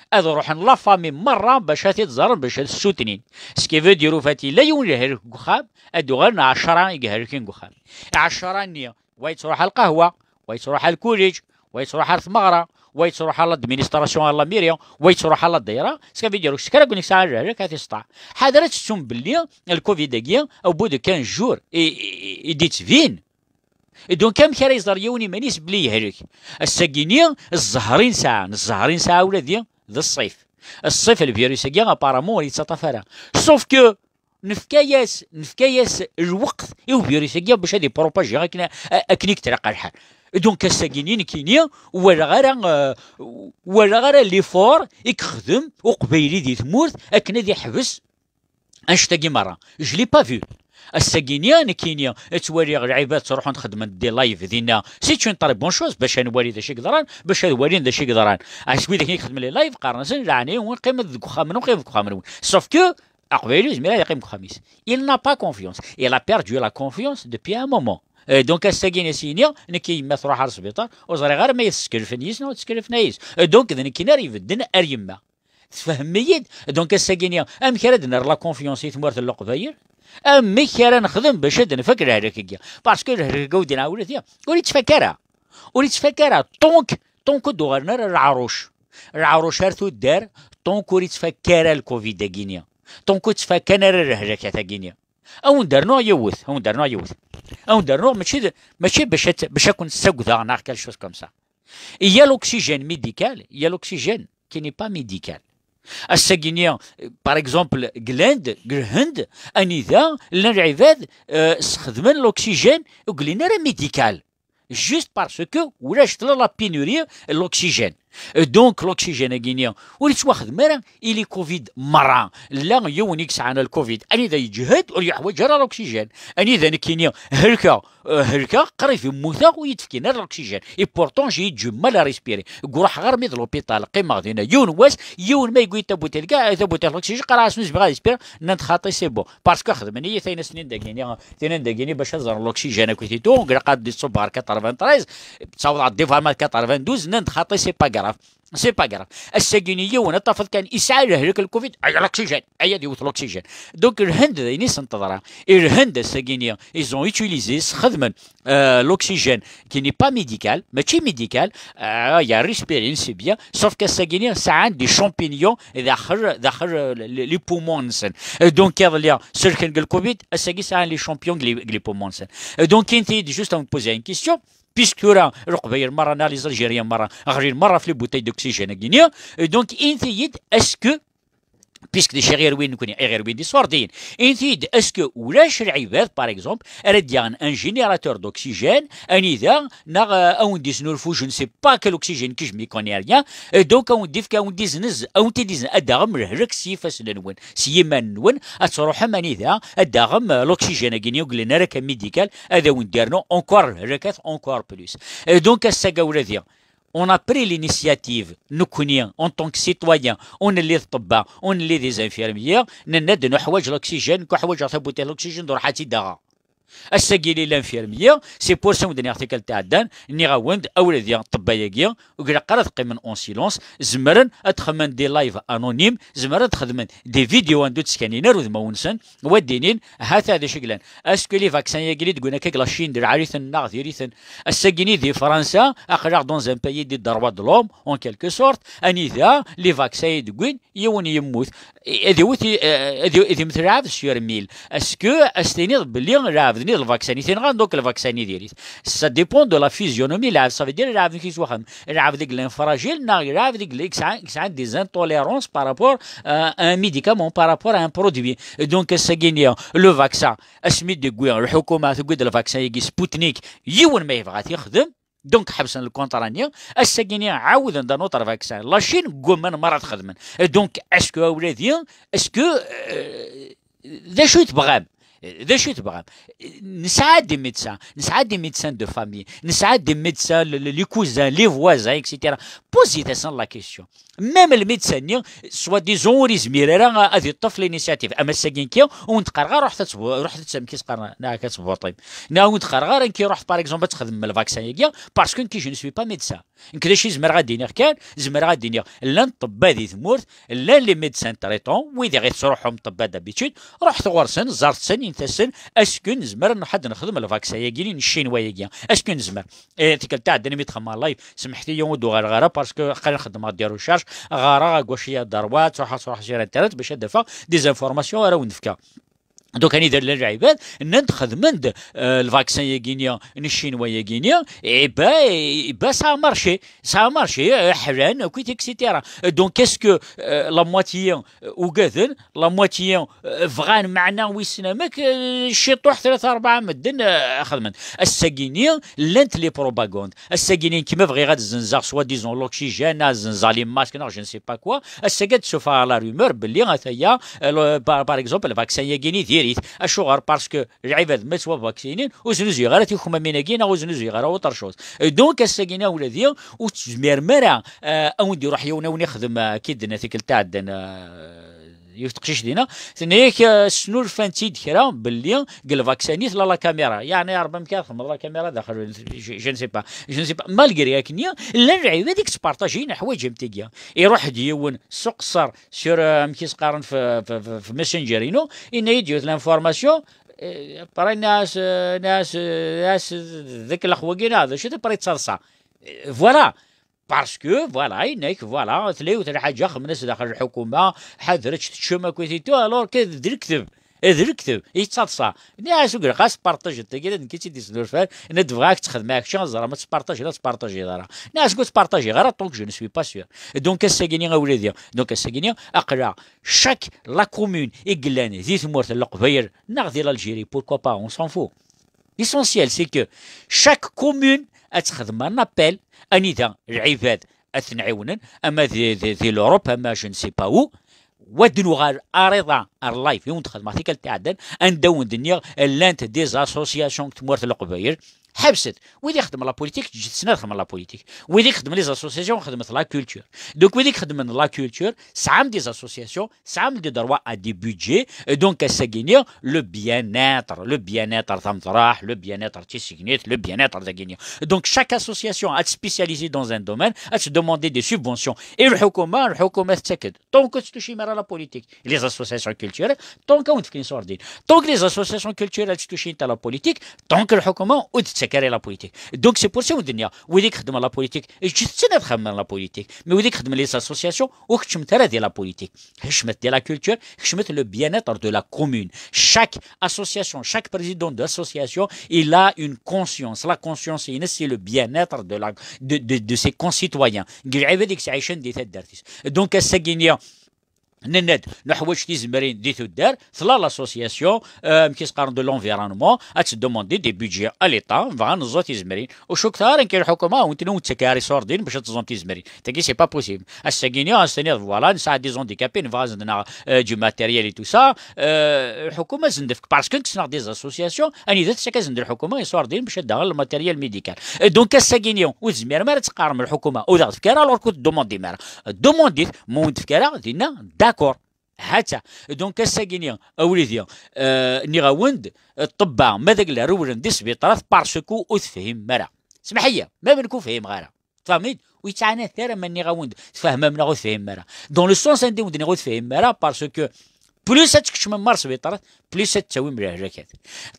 ad ruḥen la famille merra bac ad t-id-ẓren, bac ad t-ssutnin. Ce qui veut dire, ufat yella yiwen ihelk deg uxxam, ad d-uɣalen ɛecra i ihelken deg uxxam. Ɛecra-nni, wa yettruḥ ar lqahwa, wa yettruḥ ar lkuliǧ, wa yettruḥ ar tmeɣra, wa yettruḥ ar l'administration, ar la mairie, wa yettruḥ ar la dayra, ce qui veut dire, ur kra n win yesɛan lehlak ad t-isteɛ. Ḥader ad tettum belli le covid-agi, au bout de quinze jours, i, i, i, i d-ittbin. Et donc, amek ara iẓer yiwen iman-is belli yehlek? Ass-agi-nni, zzher i nesɛa, zzher i nesɛa ula d, d ṣṣif. Ṣṣif, le virus-agi, apparemment, ur yettaṭṭaf ara. Sauf que nefka-yas, nefka-yas lweqt i uvirus-agi bac ad ipropaji akken, a-, akken i yetlaq lḥal. Donc, ass-agi-nni, nekkini, ur walaɣ ara, euh, ur walaɣ ara l'effort i yexdem uqbayli di tmurt akken ad iḥbes annect-agi merra. Je l'ai pas vu. Ass-agi-nni, nekkini, ttwaliɣ lɛibad ttruḥun xeddmen des lives dinna. C'est une très bonne chose, bac ad nwali d acu i yeḍran, bac ad walin d acu i yeḍran. Ɛas wid akken i ixedmen les lives, qqaren-asen, leɛnaya-nwen, qqimet deg uxxam-nwen, qqimet deg uxxam-nwen. Sauf que, aqbayli ur yezmir ad yeqqim deg uxxam-is. Il n'a pas confiance. Il a perdu la confiance depuis un moment. Euh, donc, ass-agi-nni, as-yini, nekk yemma tṛuḥ ar sbiṭar, ur ẓriɣ ara ma yeskelfen yis neɣ ur teskelfen yis. Euh, donc, d nekkini ara ibedden ar yemma. Tfehmem-iyi-d? Donc, ass-agi-nni, amek ara d-nerr la confiance i tmurt n Leqbayel? Amek ara nexdem bac ad nfak lehlak-agi? Parce que lehlak-agi ur d-neɛwel, ur yettfak ara. Ur yettfak ara. Ṭunk, ṭunk ur d-uɣalen ara leɛruc. Leɛruc ar tuddar, ṭunk ur yettfak ara le covid-agi-nni. Ṭunk ur ttfakan ara lehlakat-agi-nni. A wen-d-rnuɣ yiwet, a wen-d-rnuɣ yiwet. A wen-d-rnuɣ, mačči d, mačči bac ad, bac ad ken-ssagdeɣ neɣ quelque chose comme ça. Il y a l'oxygène médical, il y a l'oxygène qui n'est pas médical. Ass-agi-nni, par exemple, deg l'Inde, deg Lhend, anida llan lɛibad, euh, sxedmen l'oxygène ur yelli ara médical. Juste parce que ulac la, la pénurie n l'oxygène. Euh, donc, l'oxygène-agi-nni ur yettwaxdem ara i les covid merra. La yiwen i yesɛan le covid, anida yeǧhed, ur yeḥwaǧ ara l'oxygène. Anida nekkini helkeɣ, euh, helkeɣ, qrib mmuteɣ, ur yi-d-fkin ara l'oxygène. Et pourtant, j'ai eu du mal à respirer. Ruḥeɣ armi d l'hôpital, qqimeɣ dinna yiwen wass, yiwen ma yewwi-d tabutit, kka, tabutit l'oxygène, qqareɣ-asen ur zmireɣ ad respirer, nnan-d xaṭi, c'est bon. Parce que xedmen-iyi tayen ass-nni dagini, tayen dagini bac ad ẓren l'oxygène akked et tout, ilaq ad d-iṣubb ɣer quatre-vingt-treize, ttawḍeɣ-d di vraiment quatre-vingt-douze, nnan-d xaṭi, c'est pas grave. grave. C'est pas grave. Ass-agi-ni yiwen ad tafeḍ kan isɛa lehlak le covid, aya l'oxygène, aya ad yewwet l'oxygène. Donc Lhend d ayen i sen-teḍra. I Lhend ass-agi-ni, ils ont utilisé, sxedmen euh, l'oxygène qui n'est pas médical, mačči médical, euh, il y a respirine, c'est bien, sauf qu'ass-agi-ni sɛan des champignons daxel, daxel euh, les, les poumons-nsen. Euh, Donc iḍelli selken deg le covid, ass-agi sɛan les champignons deg les, deg les poumons-nsen. Euh, Donc inti juste à me poser une question. Puisque tura Leqbayel merra, neɣ les Algériens merra, ɣlin merra ɣef les bouteilles d'oxygène-agi-ni, euh, donc inti-yi-d, est-ce que, puisque d iɣerwin nekkni, iɣerwin d iṣurdiyen, inti-yi-d, est-ce que ulac lɛibad, par exemple, ara d-yaɣen un générateur d'oxygène, anida, neɣ euh, a wen-d-isnulfu, je ne sais pas quel oxygène que je m'y connais rien, euh, donc a wen-d-ifk, a wen-d-izenz, a wen-t-id-izenz, ad d-taɣem lehlak s yifassen-nwen, s yiman-nwen, ad truḥem anida, ad d-taɣem euh, l'oxygène-agi-ni ur yellan ara kan médical, ad awen-d-yernu encore lehlakat, encore plus. Euh, donc ass-agi ula d on a pris l'initiative, nekkni, en tant que citoyen, ur nelli d ṭṭebba, ur nelli des infirmiers, nenna-d nuḥwaǧ l'oxygène, nekk ḥwaǧeɣ tabutelt l'oxygène, d ruḥ ad tt-id-aɣeɣ. Ass-agi les infirmiers, c'est pour ça wen-d-nniɣ tikkelt iɛeddan, nniɣ-awen-d, awladi ṭṭebba-agi, ur ilaq ara ad qqimen en silence, zemren ad xedmen des lives anonymes, zemren ad xedmen des vidéos anda ur ttkanin ara udmawen-nsen, wa d-inin, ha-t-a d acu i yellan. Est-ce que les vaccins-agi i d-wwin akka deg la Chine, d lɛali-ten neɣ diri-ten? Ass-agi-ni di Fransa, aql-aɣ dans un pays de droit de l'homme, en quelque sorte, anida les vaccins i d-wwin, yiwen yemmut. Ad iwet, eh, ad iw-, ad immet lɛebd sur mille. Est-ce que ad s-tiniḍ belli lɛebd-nni d lvaksan i t-inɣan, donc lvaksan i diri-t? Ça dépend de la physionomie, lɛebd, ça veut dire lɛebd-nnek yeswaxem. Lɛebd i yellan fragile, neɣ lɛebd i yellan, yesɛa, yesɛa des intolérances par rapport euh, un médicament, par rapport à un produit. Donc, ass-agi-ni, le vaccin, asmi d-tewwi lḥukuma, tewwi-d lvaksan-agi Sputnik, yiwen ma yebɣa ad t-yexdem, donc ḥebsen lkunṭra-nni, ass-agi-ni ɛawden-d un autre vaccin. La Chine, ggumman merra ad t-xedmen. Donc, est-ce que awladi, est-ce que, euh, d acu i tebɣam? D acu i tebɣam? Nesɛa des médecins, nesɛa des médecins de famille, nesɛa des médecins, le- le- les cousins, les voisins, et cetera. Posez-asen la question. Même le médecin-nni, soi-disant, ur yezmir ara ad yeṭṭef l'initiative. Ama ass-agi nekki, ur wen-d-qqareɣ ara ruḥet ad tbu-, ruḥet ad tsemkis qqaren, neɣ ad tbuṭim. Neɣ ur wen-d-qqareɣ ara nekki ruḥet, par exemple, ad txedmem lvaksan-agi, parce que nekki, je ne suis pas médecin. Nekk d acu i zemreɣ ad d-iniɣ kan, zemreɣ ad d-iniɣ, llan ṭṭebba di tmurt, llan les médecins traitants, wid i ɣ-tettruḥum ṭṭebba d'habitude, ruḥet ɣur-sen, ẓret-ten, init-asen, est-ce que nezmer ad nruḥ ad nexdem lvaksa-agi-ni n Ccinwa-agi? Est-ce que nezmer? Eh, tikkelt iɛeddan mi d-xedmeɣ live, semḥet-iyi ur d-uɣaleɣ ara, parce que aql-i xeddmeɣ des recherches, ɣareɣ à gauche et à droite, ttruḥeɣ, ttruḥeɣ sur Internet bac ad d-afeɣ des informations ara wen-d-fkeɣ. Donc, anida llan lɛibad, nnan-d xedmen-d, euh, lvaksan-agi-ni, n Ccinwa-agi-ni, iba, iba ça a marché, ça a marché, euh, ḥlan, akk, et cetera. Donc, est-ce que, euh, la moitié, euh, ugaden, la moitié, euh, bɣan, meɛna wissen amek, euh, ciṭuḥ, tlata, rebɛa medden, euh, xedmen? Ass-agi-ni, llant les propagandes. Ass-agi-ni, nekk ma bɣiɣ ad zzenzeɣ, soi-disant, l'oxygène, ad zzenzeɣ les masques, neɣ je ne sais pas quoi, ass-agi ad d-sufɣeɣ la rumeur belli ataya, euh, le- par, par exemple, lvaksan-agi-ni diri-t. Acuɣer? Parce que lɛibad ma ttwavaksinen, ur znuzuyeɣ ara tikmamin-agi, neɣ ur znuzuyeɣ ara autre chose. Euh, donc, ass-agi-ni, a wladi, ur tezmirem ara, euh, a wen-d-iruḥ yiwen, a wen-ixdem, euh, akka i d-tenna tikkelt iɛeddan, euh, yiwet teqcict dinna, tenna-yak, euh, snulfan-tt-id kra belli deg lvaksan-i tella la caméra. Yeɛni, a Rebbi, amek ara txedmeḍ la caméra daxel, je, je ne sais pas, je ne sais pas. Malgré akken, llan lɛibad i yettpartajin ḥwaǧ am tigi. Iruḥ-d yiwen s uqeṣṣer sur, euh, amek i s-qqaren f, f, f, f Messenger-inu, yenna-yi-d yiwet l'information, euh, après, nniɣ-as, euh, nniɣ-as, euh, nniɣ-as, d akellex wagi neɣ d acu, après yettaḍsa. Euh, voilà. Parce que, voilà, yenna-k, voilà, tella yiwet lḥaǧa xemmen-as daxel lḥukuma, ḥadret teččem akk et tout, alors que d lekdeb, d lekdeb, yettaḍsa. Nniɣ-as, ur ilaq ara tespartajeḍ tagi, d nekk i tt-id-isnulfan, nna-d bɣiɣ ad k-tt-xedmeɣ kečči, ad ẓreɣ ma tespartajeḍ, ad tespartajeḍ ara. Nniɣ-as, ur tespartajeɣ ara, tant que je ne suis pas sûr. Donc, ass-agi-ni, a wladi, donc, ass-agi-ni, aql-aɣ, chaque, la commune i yellan di tmurt n Leqbayel, neɣ di l'Algérie, pourquoi pas, on s'en fout. L'essentiel, c'est que chaque commune ad texdem un appel, anida lɛibad ad ten-ɛiwnen, ama di, di, di l'Europe, ama je ne sais pas où. Wa d-nuɣal ar iḍ-a, ar live, i wen-d-xedmeɣ tikkelt iɛeddan, anda wen-d-nniɣ llant des associations deg tmurt n Leqbayel, Ḥebset. Wid ixeddmen la politique, ǧǧet-ten ad xedmen la politique. Wid ixeddmen les associations, xedmet la culture. Donc, wid ixeddmen la culture, tesɛam des associations, tesɛam des droits à des budgets. Et donc, ass-agi-nni, le bien-être, le bien-être tameḍraḥ, le bien-être tisegnit, le bien-être dagi-nni. Donc, chaque association a spécialisé dans un domaine, a demander des subventions. Et le حكومة, le حكومة تتأكد. Donc, tu touches à la politique. Les associations culturelles, donc, on fait une sorte de. Donc, les associations culturelles, tu touches à la politique, donc, le حكومة, on te la politique. Donc, c'est pour ça, on dit, ويديك خدمة la politique, et je tiens à la politique. Mais ويديك خدمة les associations, ou que tu me la politique. حشمت de la culture, حشمت le bien-être de la commune. Chaque association, chaque président d'association, il a une conscience. La conscience, c'est le bien-être de, la, de, de, de ses concitoyens. Donc, ass-agi-nni, nnan-d, nuḥwaǧ tizemrin di tuddar, tella l'association, euh, amek i s-qqaren, de l'environnement, ad tdemandi des budgets à l'État, bɣan neẓẓu tizemrin. Ur cukkeɣ ara nekk lḥukuma, ur ten-, ur tettak ara iṣurdiyen bac ad teẓẓum tizemrin. Tagi, c'est pas possible. Ass-agi-nni, ad s-tiniḍ, voilà, nesɛa des handicapés, nebɣa ad sen-d-naɣ, euh, du matériel et tout ça. Euh, lḥukuma ad sen-d-tefk, parce que kksen-aɣ des associations, anida tettak-asen-d lḥukuma iṣurdiyen bac ad d-aɣen le matériel médical. Euh, donc, ass-agi-nni, ur tezmirem ara ad teqqarem lḥukuma, ur d-aɣ-tefk ara, alors que ur d-demandim ara. Demandit, ma ur d-tefk ara, dinna, d'accord. Ha-tt-a. Donc, ass-agi-nni, a wlidi, euh, nniɣ-awen-d, ṭṭebba, ma d agla rewlen di sbiṭarat, parce que ur tefhimem ara. Smeḥ-iyi, ma d nekk ur fhimeɣ ara. Tfehmem-id? Ur yettɛanat ara ma nniɣ-awen-d tfehmem neɣ ur tefhimem ara. Dans le sens anda wen-d-nniɣ ur tefhimem ara, parce que plus ad tkecmem ar sbiṭarat, plus ad tettawim lehlakat.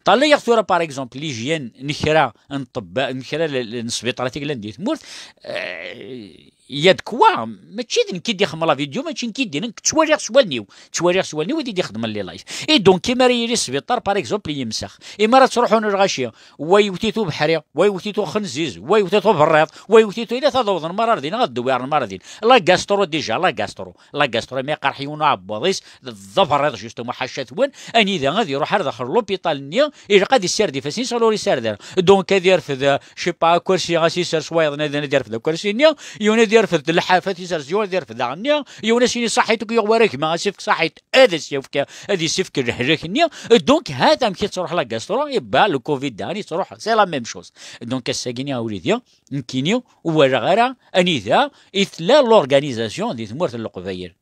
Ṭalleɣ tura, par exemple, l'hygiène n kra n ṭṭebba, n kra n, n sbiṭarat i yellan di tmurt, euh, il y a de quoi, mačči d nekk i d-ixeddmen la vidéo, mačči nekk i d-yennan, ttwaliɣ s wallen-iw, ttwaliɣ s wallen-iw, i d-ixeddmen les lives. Et donc, imi ara yili sbiṭar, par exemple, yemsex, imi ara ttruḥun lɣaci, wa yewwet-it ubeḥri, wa yewwet-it uxenziz, wa yewwet-it uberriḍ, wa yewwet-it ila, ad awḍen merra ar din, ad dewwiren merra din. La gastro déjà, la gastro. La gastro, mi iqerḥ yiwen uɛebbuḍ-is, d aberriḍ, justement, ḥaca-twen, anida ad iruḥ ar daxel l'hôpital-nni, ilaq ad issired ifassen-is, ur isared ara. Donc, ad irfed, euh, je sais pas, akersi, ad s-isers wayeḍ, ad, ad irfed akersi-nni, yiwen ad irfed lḥaf, ad s-isers yiwen ad irfed daɣen-nni, yiwen ad s-yini ṣaḥit, ur k-yuɣ wara gma, ad s-ifk ṣaḥit, ad as-yefk, ad as-ifk lehlak-nni. Donc, ha-t amek i tettruḥ la gastro, et ben, le covid daɣen yettruḥ, c'est la même chose. Donc, ass-agi-nni, a wlidi, nekkini, ur walaɣ ara anida i tella l'organisation di tmurt n Leqbayel.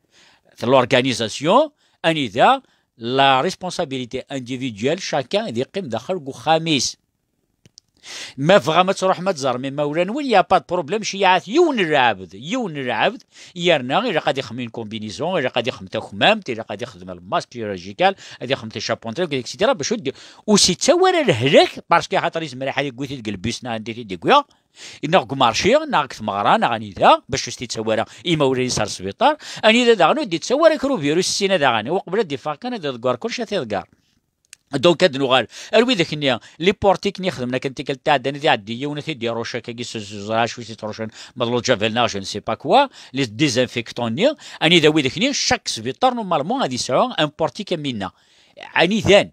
L'organisation, anida la responsabilité individuelle, chacun ad yeqqim daxel deg uxxam-is. Ma tebɣam ad tṛuḥem ad tẓerrem imawlan-nwen, y a pas de problème, ceyyɛet yiwen n lɛebd, yiwen n lɛebd, yerna ilaq ad ixdem une combinaison, ilaq ad ixdem takmamt, ilaq ad ixdem le masque chirurgical, ad ixdem la charpenterie, et cetera, bac ur d-, ur s-yettawi ara lehlak, parce que axaṭer yezmer ad yewwi-t-id deg lbus neɣ anda i t-id-yewwi, neɣ deg umarci, neɣ deg tmeɣra, neɣ anida, bac ur s-t-yettawi ara imawlan-is ar sbiṭar, anida daɣen ur d-yettawi ara kra uvirus, syin daɣen, uqbel ad d-iffeɣ kan ad iḍegger kullec, ad t-iḍegger. Donc, ad nuɣal ar widak-nni, les portiques-nni xedmen akken tikkelt tɛeddan, ad iɛeddi yiwen, ad t-id-iruc akkagi s, s, s, acu i t-irucen, ma d lǧabel neɣ je ne sais pas quoi, les désinfectants-nni, anida widak-nni, chaque sbiṭar, normalement, ad yesɛu un portique am winna. Anidan,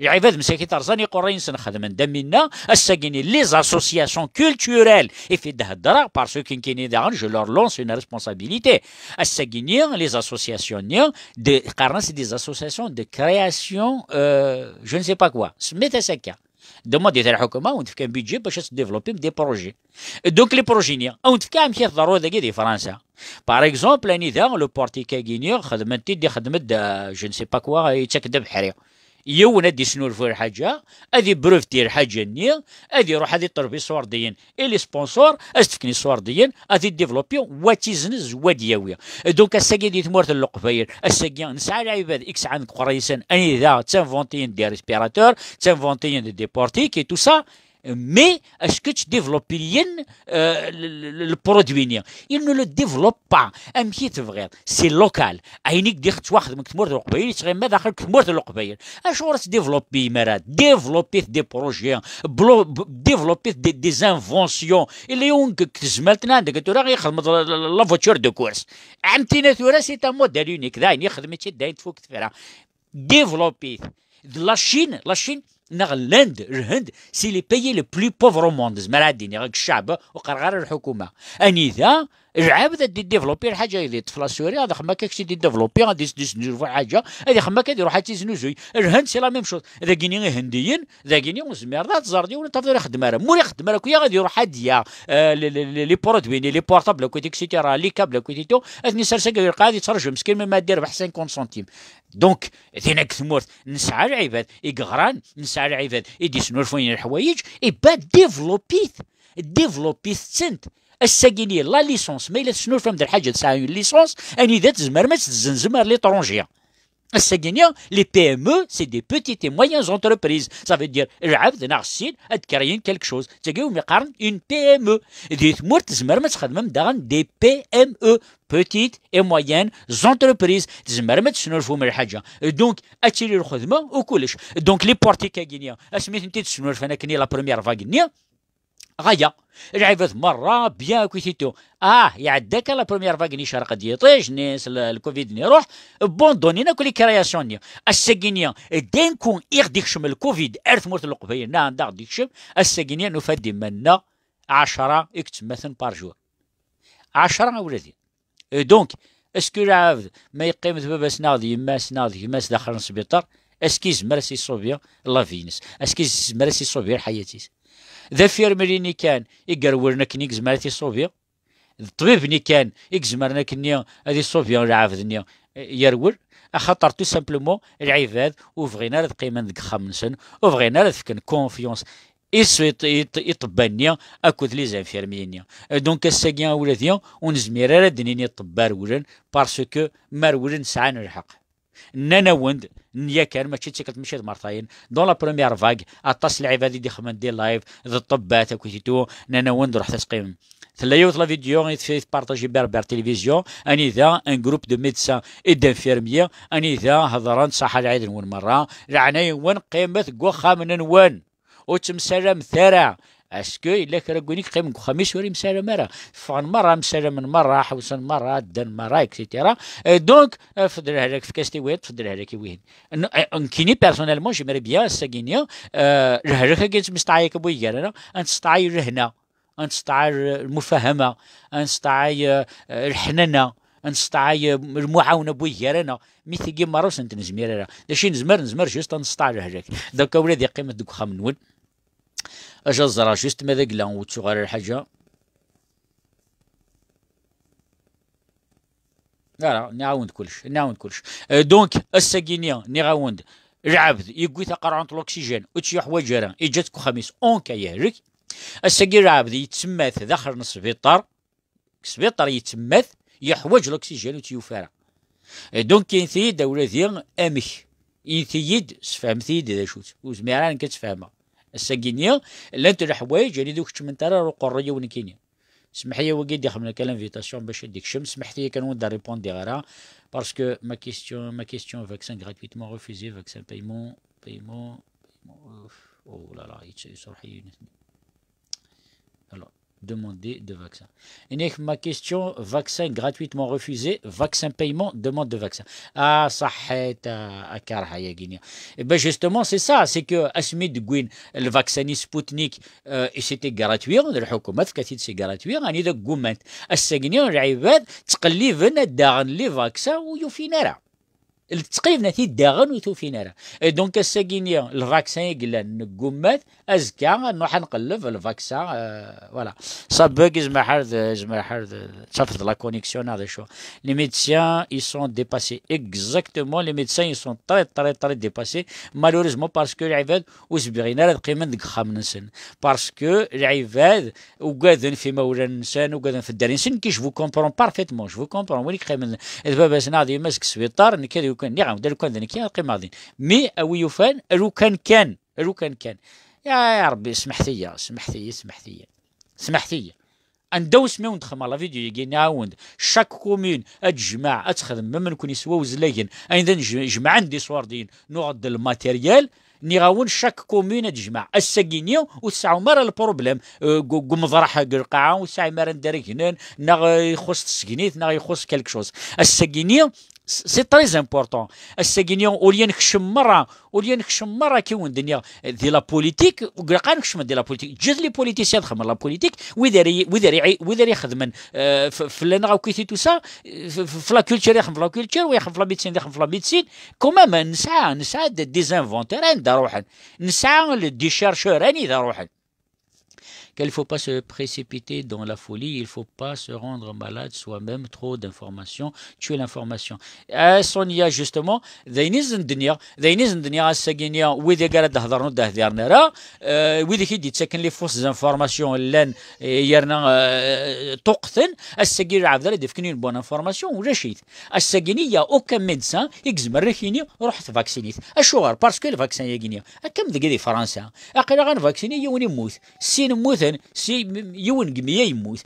lɛibad msakit rẓan iqerray-nsen xedmen-d am winna, ass-agi-nni, les associations culturelles, i t-id-heddreɣ, parce que nekkini daɣen, je leur lance une responsabilité. Ass-agi-nni, les associations-nni, de, qqaren-as des associations de création, euh, je ne sais pas quoi. Semmit-as akka. Demandit ar lḥukuma, ad wen-tefk un budget bac ad tdéveloppem des projets. Donc, les projets-nni, ad wen-tefk amek i teḍru dagi di Fransa. Par exemple, anida, le portique-agi-nni, xedmen-t-id, ixdem-d, euh, je ne sais pas quoi, yettak-d abeḥri. Yiwen ad d-isnulfu lḥaǧa, ad ibrevti lḥaǧa-nni, ad iruḥ ad iṭleb iṣurdiyen i les sponsors, ad s-d-fken iṣurdiyen, ad t-id-développi, wa ad t-izenz, wa ad d-yawi. Donc, ass-agi di tmurt n Leqbayel, ass-agi nesɛa lɛibad i yesɛan deg uqerray-nsen, anida ttinventin des respirateurs, ttinventin des portiques et tout ça, mais est-ce que tu développes euh, le, le, le produit-nni? Il ne le développe pas. Amek i tebɣiḍ? C'est local. Ayen i k-d-ixettwaxdem deg tmurt n Leqbayel, yettɣima daxel deg tmurt n Leqbayel. Acuɣer ad tdéveloppem ara? Développez des projets. Blo-, b-, développez des, des inventions. Illa yiwen deg tezmalt-nni anda tura ixdem la, la, la voiture de course. Ɛemtina tura, c'est un modèle unique. D ayen ixdem-itt-id, d ayen tfuk tefra. Développez. D la Chine, la Chine, neɣ l'Inde, Lhend, c'est les pays les plus pauvres au monde. Zemreɣ ad d-iniɣ deg ccɛeb, ur qqareɣ ara lḥukuma. Anida, Lɛebd ad d-idéveloppé lḥaǧa i d-iṭṭef la souris, ad ixemmem akka ad tt-id-idéveloppé, ad d-isnulfu ḥaǧa, ad ixemmem akka ad iruḥ ad tt-iznuzuy. Lhend c'est la même chose. Dagini ihendiyen, dagini ur tezmireḍ ad teẓreḍ yiwen ad tafeḍ ur ixeddem ara. Ma ur ixeddem ara akk-ya ad iruḥ ad yaɣ, euh, les, les, les, les produits-nni, les portables akkit, et cetera, les câbles akkit et tout, ad ten-isers akka di lqaɛa ad yettṛaju meskin ma ad d-irebḥ cinquante centimes. Donc, din deg tmurt nesɛa lɛibad i yeɣran, nesɛa lɛibad i d-yesnulfuyen leḥwayeǧ, et ben développit, développit-tent. Ass-agi-nni, la licence, ma yella tesnulfam-d lḥaǧa tesɛa une licence, anida tzemrem ad tt-tzenzem ar l'étranger. Ass-agi-nni, les P M E, c'est des petites et moyennes entreprises. Ça veut dire, lɛebd neɣ ssin ad créer quelque chose. D tagi umi qqaren une P M E. Di tmurt tzemrem ad txedmem daɣen des P M E, petites et moyennes entreprises. Tzemrem ad tesnulfum lḥaǧa. Donc, ad tili lxedma u kullec. Donc, les portiques-agi-nni, asmi tent-id-snulfan akken i la première vague-nni, ɣaya. Lɛibad merra, bien, akk i titu. Ah, iɛedda kan la première vague-nni, icerreq-d yiṭij-nni, s l-, le covid-nni iruḥ, bondonin akk les créations-nni. Ass-agi-nni, d'un coup, i ɣ-d-ikcem le covid ar tmurt n Leqbayel, neɣ anda ɣ-d-ikcem, ass-agi-nni nufa-d iman-nneɣ ɛecra i yettemmaten par jour. Ɛecra a wladi. Et donc, est-ce que lɛebd ma yeqqim d baba-s neɣ d yemma-s neɣ d gma-s daxel n sbiṭar, est-ce que yezmer ad s-iṣubi la vie-ines? Est-ce que yezmer ad s-iṣubi lḥayat-is? D afirmili-nni kan i yerwlen akken i yezmer ad t-iṣubi? D ṭṭbib-nni kan i izemren akkenni ad iṣubi lɛebd-nni, eh, yerwel? Axaṭer tout simplement lɛibad ur bɣin ara ad qqimen deg uxxam-nsen, ur bɣin ara ad fken confiance i s-, i ṭ-, i ṭ-, i ṭṭebba-nni akked les infirmiers-nni. Donc ass-agi a wladi ur nezmir ara ad d-nini ṭṭebba rewlen, parce que ma rewlen sɛan lḥeqq. Nnan-awen-d, n yakan, mačči d tikkelt, mačči d mertayen. Dans la première vague, aṭas n lɛibad i d-ixemmen des lives, d ṭṭebbat akkit et tout, nnan-awen-d ruḥet ad teqqimem. Tella yiwet la vidéo i tf-, i tpartaji Berbère Télévision, anida un groupe de médecins et d'infirmiers, anida hedren, ṣaḥa lɛid-nwen merra, leɛnaya-nwen qqimet deg uxxam-nwen. Ur ttemsalamet ara. Est-ce que yella kra n win i yeqqimen deg uxxam-is ur yemsalam ara? Ffɣen merra, msalamen merra, ḥewsen merra, ddan merra, et cetera. Et donc, euh, fed lehlak, fek-as tiwiḍ, fed lehlak i wihin. N-, euh, nekkini, personnellement, j'aimerais bien, ass-agi-nni, euh, lehlak-agi nettmesteɛay akka bu iger-aneɣ, ad nesteɛay lehna, ad nesteɛay lmufahama, ad nesteɛay, euh, euh, leḥnana, ad nesteɛay, euh, lmuɛawna bu iger-aneɣ. Mi tigi merra ur sent-nezmir ara. D acu i nezmer? Nezmer juste ad nesteɛay lehlak. Donc, a wlad, yeqqimet deg uxxam-nwen. Acu ad ẓreɣ, juste ma d agla ur ttuɣ ara lḥaǧa. Ara, nniɣ-awen-d kullec, nniɣ-awen-d kullec. Euh, donc, ass-agi-nni, nniɣ-awen-d, lɛebd yewwi taqerɛunt n l'oxygène, ur tt-yuḥwaǧ ara, yeǧǧa-tt deg uxxam-is, donc yehlek. Ass-agi lɛebd yettemmat daxel n sbiṭar, deg sbiṭar yettemmat, yeḥwaǧ l'oxygène, ur tt-yufi ara. Et donc, init-iyi-d, a wladi, amek? Init-iyi-d, sfehmet-iyi-d d acu-tt. Ur zmireɣ ara nekk ad tt-fehmeɣ. Ass-agi-nni, llant leḥwayeǧ anida ur keččment ara ar uqerruy-iw nekkini. Smeḥ-iyi, wagi d-ixemmen akka l'invitation bac ad d-ikcem. Smeḥt-iyi kan ur d-rripundiɣ ara. Parce que ma question, ma question vaccin gratuitement refusé, vaccin paiement, paiement, paiement, euh, oh là là, yet-, yesruḥ-iyi nutni. Alors, demander de vaccin. Inek ma question, vaccin gratuitement refusé, vaccin paiement, demande de vaccin. Ah, صحيت, ah, أكرهها يا غينيا. Eh ben, justement, c'est ça, c'est que asmi d-wwin le vaccin Sputnik, euh, et c'était gratuit, lḥukuma tefka-t-id, c'est gratuit, anida ggumant. Ass-agi-nni, lɛibad ttqelliben ad d-aɣen les vaccins ur yufin ara. Ttqelliben-t-id daɣen ur t-ufin ara. Et donc, ass-agi-nni, le vaccin i yellan, neggummat, azekka, ad nruḥ ad nqelleb, le vaccin, euh, voilà. Ça bug, izmer ḥal d, izmer ḥal d, tafeḍ la connexion, neɣ d acu. Les médecins, ils sont dépassés. Exactement, les médecins, ils sont très, très, très dépassés. Malheureusement, parce que lɛibad ur s-bɣin ara ad qqimen deg uxxam-nsen. Parce que lɛibad ugaden f imawlan-nsen, ugaden f dderya-nsen. Nekk, je vous comprends parfaitement, je vous comprends. Win i yeqqimen d baba-s neɣ d yemma-s deg sbiṭar, nekk ad yukan, nniɣ-awen-d, lukan d nekk, ad qqimeɣ din. Mais a wi yufan, lukan kan, lukan kan. Ya, ya Rebbi, smeḥt-iyi, smeḥt-iyi, smeḥt-iyi. Smeḥt-iyi. Anda usmi wen-d-xedmeɣ la vidéo-agi, nniɣ-awen-d, chaque commune ad tejmeɛ, ad texdem, même nekkni s wawezlagen, anida nej-, jemɛen-d iṣurdiyen, nuɣ-d le matériel, nniɣ-awen, chaque commune ad tejmeɛ. Ass-agi-nni ur tseɛɛum ara le problème, euh, deg, deg umeḍraḥ, deg lqaɛa, ur tesɛim ara anda ara gnen, neɣ, euh, ixuṣṣ tessegnit, neɣ ixuṣṣ quelque chose. Ass-agi-nni, C'est très important. Ass-agi-nni, ur yya nekcem merra, ur yya nekcem merra, kiwen d-nniɣ, di la politique, ur ilaq ara nekcem di la politique. Ǧǧet les politiciens ad xedmen la politique, wid ara, wid ara, wid ara ixedmen, euh, f-, fell-aneɣ akk tout ça, f-, f-, f la culture ixdem f la culture, wa ixdem f la médecine ixdem f la médecine. Quand même, nesɛa, nesɛa des, des inventeurs, anda ruḥen? Nesɛa le, des chercheurs, anida ruḥen? Qu'il faut pas se précipiter dans la folie, il faut pas se rendre malade soi-même, trop d'informations tue l'information. Ah, Sonia, justement, d ayen i sen-d-nniɣ, d ayen i sen-d-nniɣ ass-agi-nni, wid i ara d-hedren ur d-hdiren ara, euh, wid i d-yettaken les fausses informations llan, eh, yerna, euh, ṭuqqten, ass-agi lɛebd ara d-ifken une bonne information, ulac-it. Ass-agi-nni, il y a aucun médecin i izemren ad k-yini, ruḥ tvaccini-t. Acuɣer? Parce que le vaccin-agi-nni, akka am deg di Fransa, aql-aɣ ad nvaccini, yiwen yemmut. Sin mmuten, si, m-, yiwen deg meyya yemmut.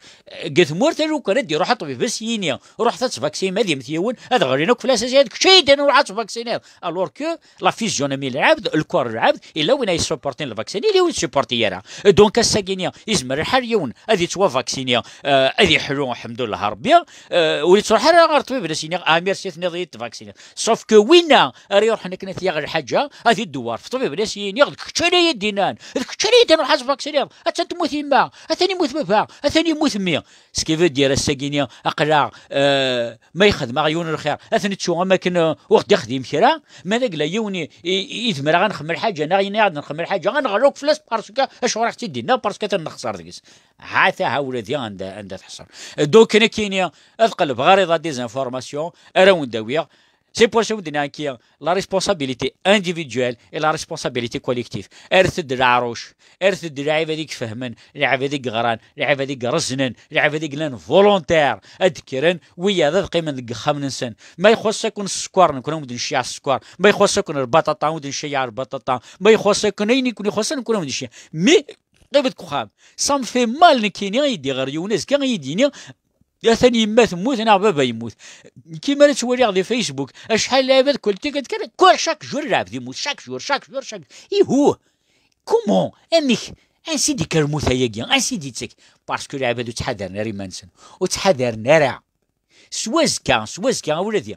Deg tmurt, lukan ad d-iruḥ ṭṭbib ad s-yini, ruḥet ad tvaccinem, ad yemmet yiwen, ad ɣlin akk fell-as, ad d-kečč ay d-nruḥ ad tvacciniḍ. Alors que la physionomie n lɛebd, le corps n lɛebd, yella win ay yessupportin le vaccin, yella win ur yessupporti ara. Donc, ass-agi-nni, yezmer lḥal yiwen ad yettwavaccini, euh, ad yeḥlu, ḥemdullah Rebbi, euh, ur yettruḥ ara ɣer ṭṭbib ad s-yini, ah, merci, tenniḍ-iyi-d tvacciniḍ. Sauf que winna ara iruḥen akken ad t-yaɣ lḥaǧa, ad t-id-dewwer f ṭṭbib ad s-yini, d kečč ara yi-d-innan, d kečč ara yi-d-innan ruḥ ad tvacciniḍ, attan temmut yemma, atan yemmut baba, atan yemmut mmi. Ce qui veut dire, ass-agi-nni, aql-aɣ, euh, ma ixdem-aɣ yiwen lxir, ad t-nettu am akken, euh, ur ɣ-d-ixdim kra, ma d agla yiwen i, i, i zemreɣ ad nxemmel lḥaǧa, neɣ yenna-aɣ-d nxemmel lḥaǧa, ad nɣer akk fell-as, parce que acuɣer i ɣ-tt-id-inna, parce que atan nexṣer deg-s. Ha-t-a, ha ula di anda, anda teḥṣel. Donc, nekkini, ad qelbeɣ ɣer iḍ-a des informations, ara wen-d-awiɣ. C'est pour ça wen-d-nniɣ nekki, la responsabilité individuelle et la responsabilité collective. Rret-d leɛruc, rret-d lɛibad i ifehmen, lɛibad i yeɣran, lɛibad i ireznen, lɛibad i yellan volontaire, ad d-kkren, wiyaḍ ad qqimen deg yexxamen-nsen. Ma ixuṣṣ-aken sskeṛ, nekkni ad wen-d-nceyyeɛ sskeṛ. Ma ixuṣṣ-aken lbaṭaṭa, ad wen-d-nceyyeɛ lbaṭaṭa. Ma ixuṣṣ-aken ayen i ken-ixuṣṣen, nekkni ad wen-d-nceyyeɛ. Mais qqimet deg uxxam. Ça me fait mal, nekkini i d-iɣer yiwen azekka, i yi-d-yini, atan yemma temmut neɣ baba yemmut. Nekki mi ara ttwaliɣ di Facebook, acḥal lɛibad kul tikkelt kan, kul chaque jour lɛebd yemmut, chaque jour, chaque jour, chaque jour. Ihuh! Comment? Amek? Ansi d-ikker lmut ayagi? Ansi d-ittek? Parce que lɛibad ur ttḥadaren ara iman-nsen. Ur ttḥadaren ara. S wazekka, s wazekka, a wladi.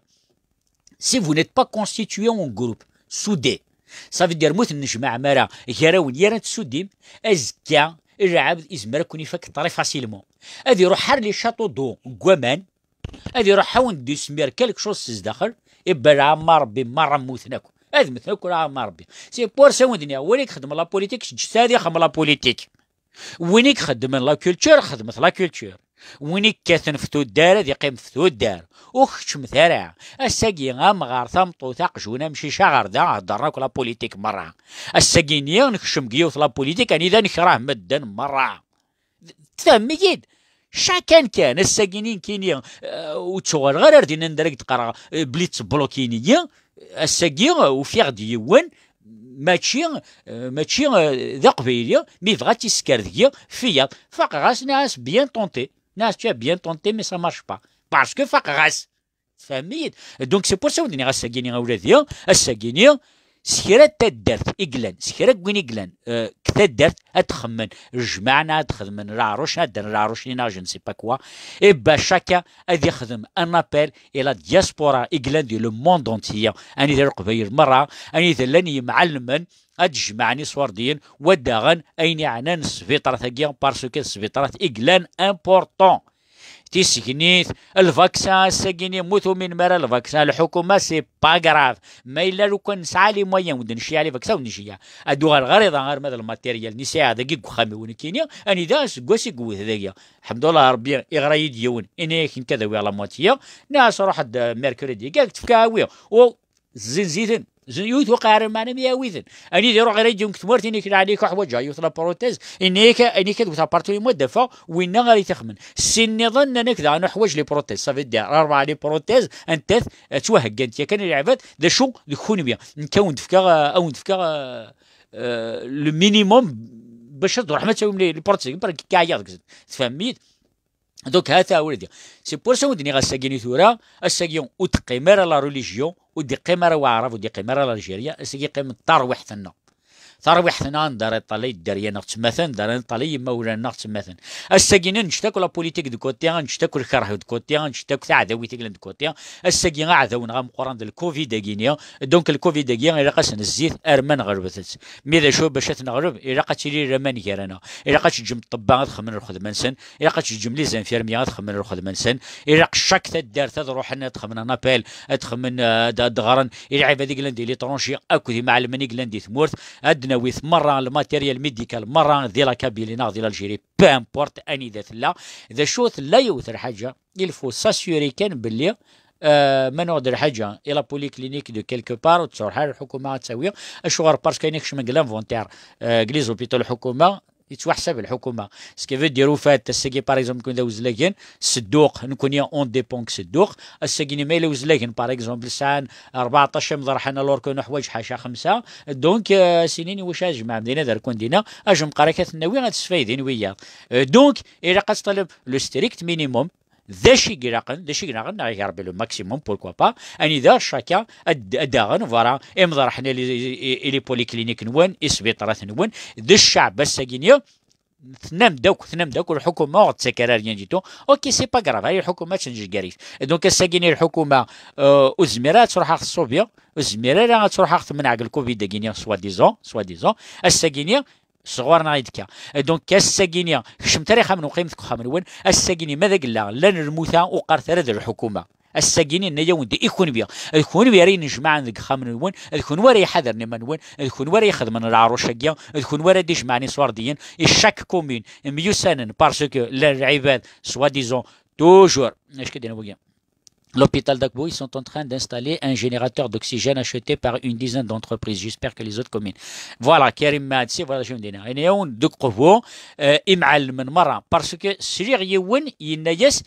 Si vous n'êtes pas constitué en groupe, soudé, ça veut dire, mu tennejmaɛem ara gar-awen, yar ad tessuddim, azekka, lɛebd izmer ad ken-ifak très facilement. Ad iruḥ ar les châteaux d'eau, deg waman, ad iruḥ ad wen-d-ismir quelque chose s zdaxel, ibelɛam ma Rebbi, merra mmuten akk. Ad mmten akk, lɛam ma Rebbi. C'est pour ça wen-d-nniɣ, win i ixeddmen la politique, ǧǧet ad ixdem la politique. Win i ixeddmen la culture, xedmet la culture. Win i yekkaten f tuddar, ad iqqim f tuddar. Ur keččmet ara. Ass-agi, amɣar, tameṭṭut, aqjun, amcic, aɣerda, heddren akk la politique merra. Ass-agi-nni, nekcem deg yiwet la politique, anida nekreh medden merra. Tfehmem-iyi-d? Chacun kan, ass-agi-nni nekkini, euh, ur ttuɣaleɣ ara ar dinna anda ara k-d-qqareɣ, euh, belli tteblokin-iyi. Ass-agi, euh, ufiɣ-d yiwen, mačči, euh, mačči, euh, d aqbayli, mi yebɣa ad tt-isker deg-i, fiyaḍ. Faqeɣ-as, nniɣ-as bien tenté. Nniɣ-as, tu as bien tenté, mais ça marche pas. Parce que faqeɣ-as. Tfehmem-iyi-d? Donc, c'est pour ça wen-d-nniɣ ass-agi-nni, a wladi, ass-agi-nni, s kra n taddart i yellan, s kra n win i yellan, euh, deg taddart, ad xemmen lejmaɛ, neɣ ad xedmen leɛruc, neɣ ad ddren leɛruc-nni, neɣ je ne sais pas quoi. Eh ben, chacun ad ixdem un appel et la diaspora i yellan di le monde entier, anida Leqbayel merra, anida llan yemɛelmen, ad d-jemɛen iṣurdiyen, wa daɣen ayen iɛnan sbiṭrat-agi, parce que sbiṭrat i yellan important. Tissegnit, lvaksin, ass-agi-nni, mu tuminem ara lvaksin, lḥukuma, c'est pas grave. Ma yella lukan nesɛa les moyens, ur d-nceyyeɛ les vaccins, ur d-nceyyeɛ. Ad uɣaleɣ ɣer iḍ-a arma d lmatéryel-nni sɛiɣ dagi deg uxxam-iw nekkini, anida aseggas i yewwet dagi. Ḥemdullah Rebbi, iɣra-yi-d yiwen, ini-ak nekk ad awiɣ la moitié, nniɣ-as ruḥ-d, euh, mercredi, gag tefka awi. U zzin-ziten. Zzin, yiwet waqeɛ ara meɛna mi awi-ten. Anida iruḥ ɣer agi deg tmurt, ini-ak, lɛali-k, uḥwaǧeɣ yiwet la prothèse, ini-ak, ini-ak ad wteɣ partout les mois, d-afeɣ, winna ara yi-t-ixedmen. Sin nniḍen nnan-ak daɣen uḥwaǧ les prothèses. Ça veut dire, rebɛa les prothèses, anta-t, ttwaheggant yakan i lɛibad, d acu d kunwi. Nekk a wen-d-fkeɣ, euh, a wen-d-fkeɣ, euh, euh, le minimum bac ad truḥem ad tawim les, les prothèses, barka ɛyiɣ deg-sen. Tfehmem-iyi-d? Donc, ha-t-a, a wladi. C'est pour ça wen-d-nniɣ ass-agi-nni tura, ass-agi ur d-teqqim ara la religion, ur d-iqqim ara waɛrab, ur d-iqqim ara l'Algérien, ass-agi qqimen tarwiḥt-nneɣ. Tarwiḥt-nneɣ anda ara iṭṭalay dderya-nneɣ ttmaten, anda ara iṭṭalay imawlan-nneɣ ttmaten. Ass-agi-nni neǧǧet akk la politique de côté, neǧǧet akk lkerh de côté, neǧǧet akk taɛdawit i yellan de côté. Ass-agi aɛdaw-nneɣ ameqqran d lcovid-agi-nni. Donc lcovid-agi ilaq ad s-nezzit arma neɣleb-it. Mi d acu bac ad t-neɣleb, ilaq ad tili laman gar-aneɣ. Ilaq ad teǧǧem ṭṭebba ad xedmen lxedma-nsen, ilaq ad teǧǧem les infirmiers ad xedmen lxedma-nsen, ilaq chaque taddart ad ruḥen ad xedmen un appel, ad xedmen, euh, ad, ad ɣren i lɛibad i yellan di l'étranger akked imɛelmen i yellan di tmurt, ad d-nawi merra le matériel médical merra di la Kabylie neɣ di l'Algérie, peu importe anida tella. D acu tella yiwet lḥaǧa, il faut s'assurer kan belli, euh, ma nuɣ-d lḥaǧa i la polyclinique de quelque part ur tettruḥ ara lḥukuma ad tawi. Acuɣer? Parce que ayen ikecmen deg l'inventaire, euh, deg les hôpitaux lḥukuma, yettwaḥsab lḥukuma. Ce qui veut dire, au fait, ass-agi, par exemple, kun d awezlagen, sedduq, nekkni on dépend deg sedduq. Ass-agi-nni ma yella awezlagen, par exemple, sɛan rbeɛṭac imḍerḥen, alors que nuḥwaǧ ḥaca xemsa. Donc, euh, sinin i wacu ad jemɛen dinna, ad rkun dinna, ajemqar akka ad ten-nawi, ad sfaydin wiyaḍ. Euh, donc, ilaq ad teṭṭalem le strict minimum. D acu i ilaqen, d acu i ilaqen, neɣ ihi Rebbi le maximum, pourquoi pas, anida chacun ad, ad d-aɣen, voilà, imḍerḥen i, i, i les polycliniques-nwen, i sbiṭarat-nwen, d cceɛb ass-agi-nni, tennam-d akk, tennam-d akk, lḥukuma ur ɣ-d-tettak ara rien du tout. Ok, c'est pas grave, ay lḥukuma ad tenǧeggar-it. Donc ass-agi-nni lḥukuma, euh, ur tezmir ara ad truḥ ad ɣ-tṣubi, ur tezmir ara ad truḥ ad ɣ-temneɛ deg lcovid-agi-nni, soi-disant, soi-disant, ass-agi-nni, sɣur-neɣ i d-tekka. Donc ass-agi-nni, kecmet ara ixxamen, uqimet deg uxxam-nwen, ass-agi-nni ma d agella, llan lmuta, ur qqaret ara d lḥukuma. Ass-agi-nni yenna-yawen-d i kunwi, d kunwi ara yenejmaɛen deg ixxamen-nwen, d kunwi ara iḥadren iman-nwen, d kunwi ara ixedmen leɛruc-agi, d kunwi ara d-ijemɛen iṣurdiyen, i chaque commune myussanen, parce que llan lɛibad, soi-disant, toujours, acu k-id-yenna wagi? L'hôpital d'Akbou, ils sont en train d'installer un générateur d'oxygène acheté par une dizaine d'entreprises. J'espère que les autres communes. Voilà, Karim Maadsi, voilà, je me dis, yenna-yawen-d deg Qbu, euh, imɛellmen merra, parce que sliɣ yiwen yenna-yas,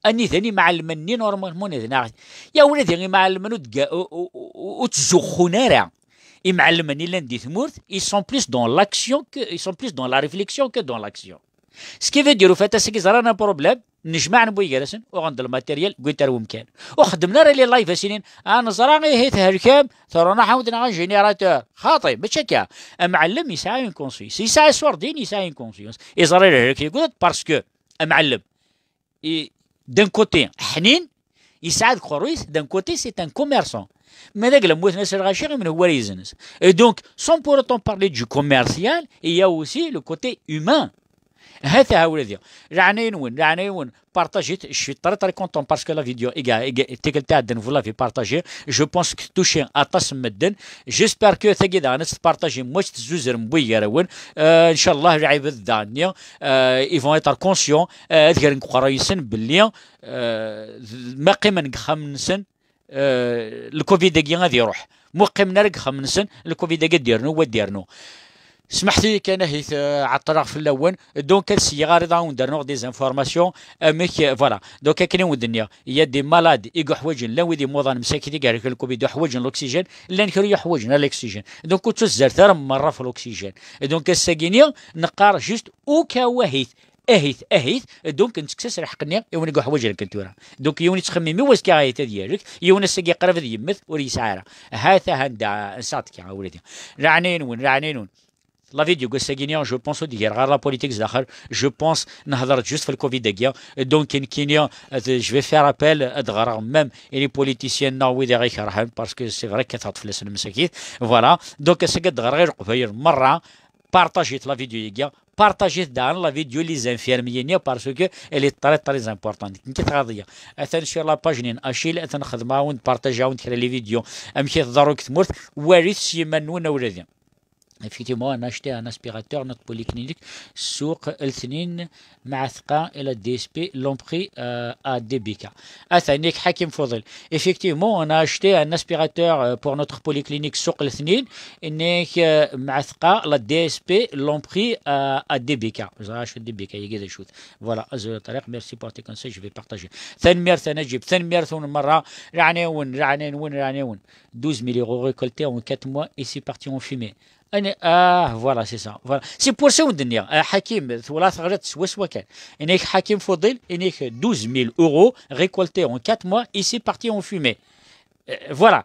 anida n imɛellmen-nni normalement ad naɣ-, ya ula d imɛellmen ur d-, ur, ur, ur, ur ttzuxxun ara. Imɛellmen i llan di tmurt, ils sont plus dans l'action que, ils sont plus dans la réflexion que dans l'action. Ce qui veut dire, au fait, ass-agi ẓran un problème, nejmaɛen wway gar-asen, uɣen-d lmatériel, wwin-t ar wemkan. Ur xeddmen ara les lives a sinin, ah, neẓra ihi thelkem, tura ad nawen-d un générateur. Xaṭi, mačči akka. Amɛellem yesɛa une conscience. Yesɛa iṣurdiyen, yesɛa une conscience. Iẓra lehlak yewweḍ-d parce que amɛellem, i, d'un côté, ḥnin, yesɛa deg uqerruy-is, d'un côté, c'est un commerçant. Ma d agla mmuten-as lɣaci, imenhu war yiznes. Et donc, sans pour autant parler du commercial, il y a aussi le côté humain. Ha-t-a ula d ya. Leɛnaya-nwen, leɛnaya-nwen, partagez-t, je suis très très content parce que la vidéo, iga, iga, tikkelt iɛeddan, vous l'avez partagée. Je pense que touché aṭas n medden. J'espère que tagi daɣen ad tt-tpartagem, ma tt-tezzuzrem wway gar-awen. Euh, inchallah, lɛibad daɣen-nni, euh, ils vont être conscients, euh, ad gren deg uqerruy-nsen belli, euh, d-, ma qqimen deg uxxam-nsen, euh, lcovid-agi ad iruḥ. Ma ur qqimen ara deg uxxam-nsen, lcovid-agi ad d-irnu, wa ad d-irnu. Smeḥt-iyi kan, ahit, euh, ɛeṭṭleɣ fell-awen. Donc, ad syiɣ ara ad awen-d-rnuɣ des informations, amek, euh, voilà. Donc, akken i wen-d-nniɣ, il y a des malades i yuḥwaǧen, llan wid imuḍan msakit i yerkeb lcovid, uḥwaǧen l'oxygène, llan kra ur yuḥwaǧen ara l'oxygène. Donc, ur ttazzret ara merra ɣef l'oxygène. Donc, ass-agi-nni, neqqar juste au cas où ahit, ahit, ahit, donc, nettekkes-as lḥeqq-nni i win i yuḥwaǧen akken tura. Donc, yiwen yettxemmim i wazekka ahit ad yerrek, yiwen ass-agi qrib ad yemmet, ur yesɛi ara. Ha-t-a anda, nesɛa-t kan, a wladi. Leɛnaya-nwen, leɛnaya-nwen. La vidéo n wass-agi-nni, je pense ur d-greɣ ara la politique zdaxel. Je pense nehder juste f lcovid-agi. Donc, nekkini, euh, je vais faire appel, ad ɣreɣ même i les politiciens-nneɣ wid i ɣ-ikerhen, parce que c'est vrai kkateɣ-d fell-asen msakit. Voilà. Donc, ass-agi ad d-ɣreɣ i Leqbayel merra. Partagez-t la vidéo-agi. Partagez-t daɣen la vidéo les infirmiers-nni, parce que elle est très, très importante. Nekk tɣaḍ-iyi. Atan sur la page-nni n Achille, atan xedmeɣ-awen-d, partageɣ-awen-d kra les vidéos. Amek i tḍerru deg tmurt, walit s yiman-nwen a wladi. Effectivement, on a acheté un aspirateur, notre polyclinique, سوق الاثنين, معثقة, et la D S P l'ont pris, euh, à D B K. Atan-ik Hakim Fodil. Effectivement, on a acheté un aspirateur, euh, pour notre polyclinique سوق الاثنين, et, euh, معثقة, la D S P l'ont pris, euh, à D B K. J'ai acheté D B K, il y a des choses. Voilà, azul a Tariq, merci pour tes conseils, je vais partager. Tanemmirt a Najib, tanemmirt-nwen merra, leɛnaya-nwen, leɛnaya-nwen, leɛnaya-nwen. Douze mille euros récoltés en quatre mois et c'est parti en fumée. Ani, ah, voilà, c'est ça. Voilà. C'est pour ça wen-d-nniɣ, ah, Hakim, twalaḍ teɣliḍ swaswa kan. Ini-k Hakim Fodil, ini-k douze mille euros récoltés en quatre mois et c'est parti en fumée. Euh, voilà.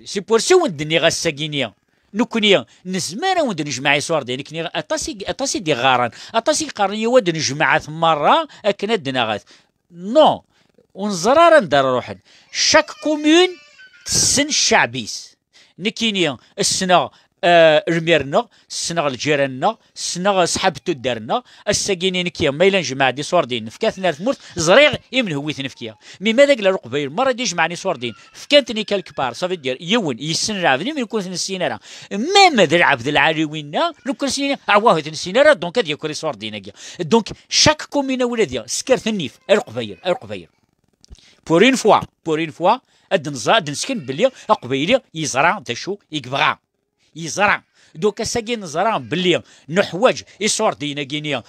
C'est pour ça wen-d-nniɣ ass-agi-nni. Nekkni nezmer ad wen-d-nejmeɛ iṣurdiyen, nekkni aṭas i, aṭas i d-iɣɣaren, aṭas i yeqqaren yaw ad d-nejmeɛet merra akken ad d-naɣet. Non, ur neẓri ara anda ara ruḥen. Chaque commune tessen cceɛb-is. Nekkini ssneɣ, eh, lmir-nneɣ, ssneɣ lǧiran-nneɣ, ssneɣ ṣṣḥab n tuddar-nneɣ. Ass-agi-ni nekki, ma yella nejmeɛ-d iṣurdiyen, nefka-ten ar tmurt, ẓriɣ i menhu i ten-fkiɣ. Mi ma d agla Leqbayel merra d-ijemɛen iṣurdiyen, fkan-ten i quelque part, ça veut dire yiwen yessen lɛebd, imi ur ten-nessin ara. Même d lɛebd lɛali winna, lukan snin, ah, wah, ur ten-nessin ara, donc ad yaker iṣurdiyen-agi. Donc, chaque commune a wladi, sker tennif, a Leqbayel, a Leqbayel. Pour une fois, pour une fois, ad nẓa-, ad nesken belli Aqbayli yeẓra d acu i yebɣa. Yeẓra. Donc, ass-agi neẓra belli neḥwaǧ iṣurdiyen-agi-ni, euh,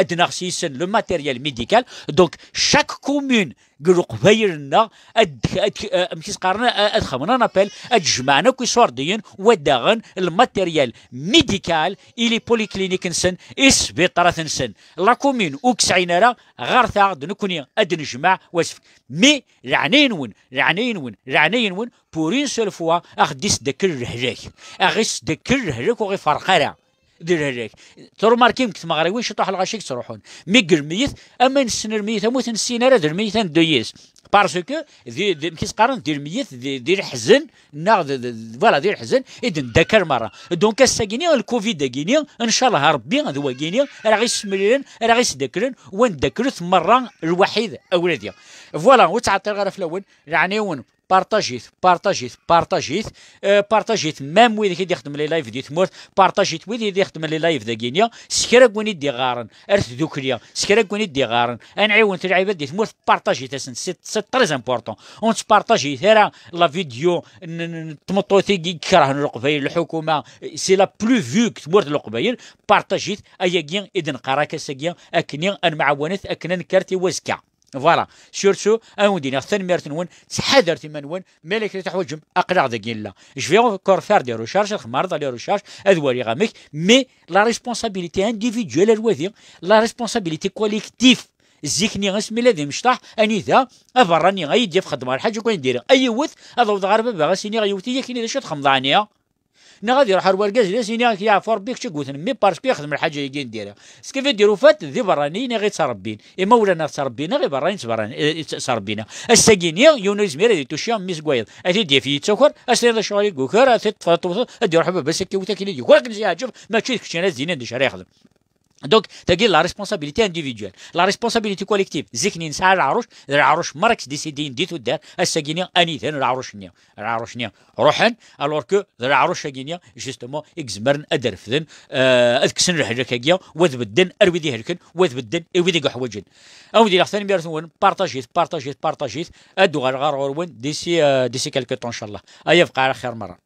ad naɣ s yisen le matériel médical. Donc, chaque commune deg Leqbayel-nneɣ ad, ad, euh, amek i s-qqaren, euh, ad xedmen un appel, ad jemɛen akk iṣurdiyen, wa daɣen le matériel médical i les polycliniques-nsen, i sbiṭarat-nsen. La commune ur k-sɛin ara, ɣret-aɣ-d nekkni ad d-nejmeɛ wasefk. Mais, leɛnaya-nwen, leɛnaya-nwen, leɛnaya-nwen, pour une seule fois, a ɣ-d-isdakkel lehlak. A ɣ-isdakkel lehlak, ur ɣ-iferreq ara d lehlak. Trumarkim deg tmeɣriwin, ciṭuḥ lɣaci i yettruḥun. Mi deg lmeyyet, ama nessen lmeyyet, ama ur t-nessin ara, d lmeyyet ad neddu yis. Parce que, di, di, amek i s-qqaren, di lmeyyet, di, di leḥzen, neɣ d, d, d, voilà, di leḥzen, i d-neddakkal merra. Donc, ass-agi-ni, le covid-agi-ni, ncallah Rebbi, d wagi-ni, ara ɣ-issemlilen, ara ɣ-isdaklen, wa neddaklet merra lwaḥid awladi. Voilà, ur ttɛeṭṭileɣ ara fell-awen, leɛnaya-wen, partajit, partajit, partajit, euh, partajit, même wid i d-ixeddmen les live di tmurt, partajit wid i d-ixeddmen les live dagi-ni, s kra n win i d-iɣaren ar tdukli, s kra n win i d-iɣaren, ad nɛiwen lɛibad di tmurt, partajit-asen, c'est, c'est très important. Ur nettpartajit ara la vidéo n, n, n tmeṭṭut i ikerhen Leqbayel, lḥukuma, c'est la plus vue deg tmurt n Leqbayel, partajit, ayagi i d-neqqar akka ass-agi, akken ad nemɛawanet, akken ad nekker tiwazekka. Voilà. Sur ce, ad wen-d-iniɣ tanemmirt-nwen, ttḥadaret iman-nwen, ma yella kra teḥwaǧem, aql-aɣ dagi nella. Je vais encore faire des recherches, ad xemmareḍ les recherches, ad waliɣ amek, mais la responsabilité individuelle ar wadi, la responsabilité collective. Zik-nni asmi la d imecṭaḥ, anida aberrani ay d-yaf xeddmeɣ lḥaǧa akk ayen diri. A yiwet, ad awḍeɣ ɣer baba, as-iniɣ a yiwet, i yak-ini d acu txemmeḍ ɛni? Neɣ ad iruḥ ar wergaz, d as-iniɣ, ak yeɛfu Rebbi, kečč i yewten mmi, parce que yexdem lḥaǧa-agi n diri. Ce qui veut dire, au fait, d iberraniyen i ɣ-ittrebbin. Imawlan-a ttrebbin-aɣ, iberraniyen ttberran-, eh, tt-, ttrebbin-aɣ. Ass-agi-ni, yiwen ur yezmir ad ituci mmi-s n wayeḍ. Ad t-id-yaf yettaker, ad s-tiniḍ acuɣer i yuker, ad t-id-tefreḍ tewteḍ, ad iruḥ baba-s akka iwet akken i d-yuker, akken i s-yeɛǧeb, mačči d kečč ara d-yinin d acu ara yexdem. Donc, tagi la responsabilité individuelle. La responsabilité collective, zik-nni nesɛa leɛruc, d leɛruc merra i yesdisidiyen di tuddar, ass-agi-ni anida n leɛruc-nni. Leɛruc-nni ruḥen, alors que d leɛruc-agi-ni, justement, i izemren ad refden, euh, ad kksen lehlak-agi, wa ad bedden ar wid ihelken, wa ad bedden i wid i yeḥwaǧen. Ad wen-d-iniɣ tanemmirt-nwen, partajit, partajit, partajit, ad d-uɣaleɣ ɣer ɣur-wen d'ici, euh, d'ici quelque temps, ncallah. Aya bqa ala xir merra.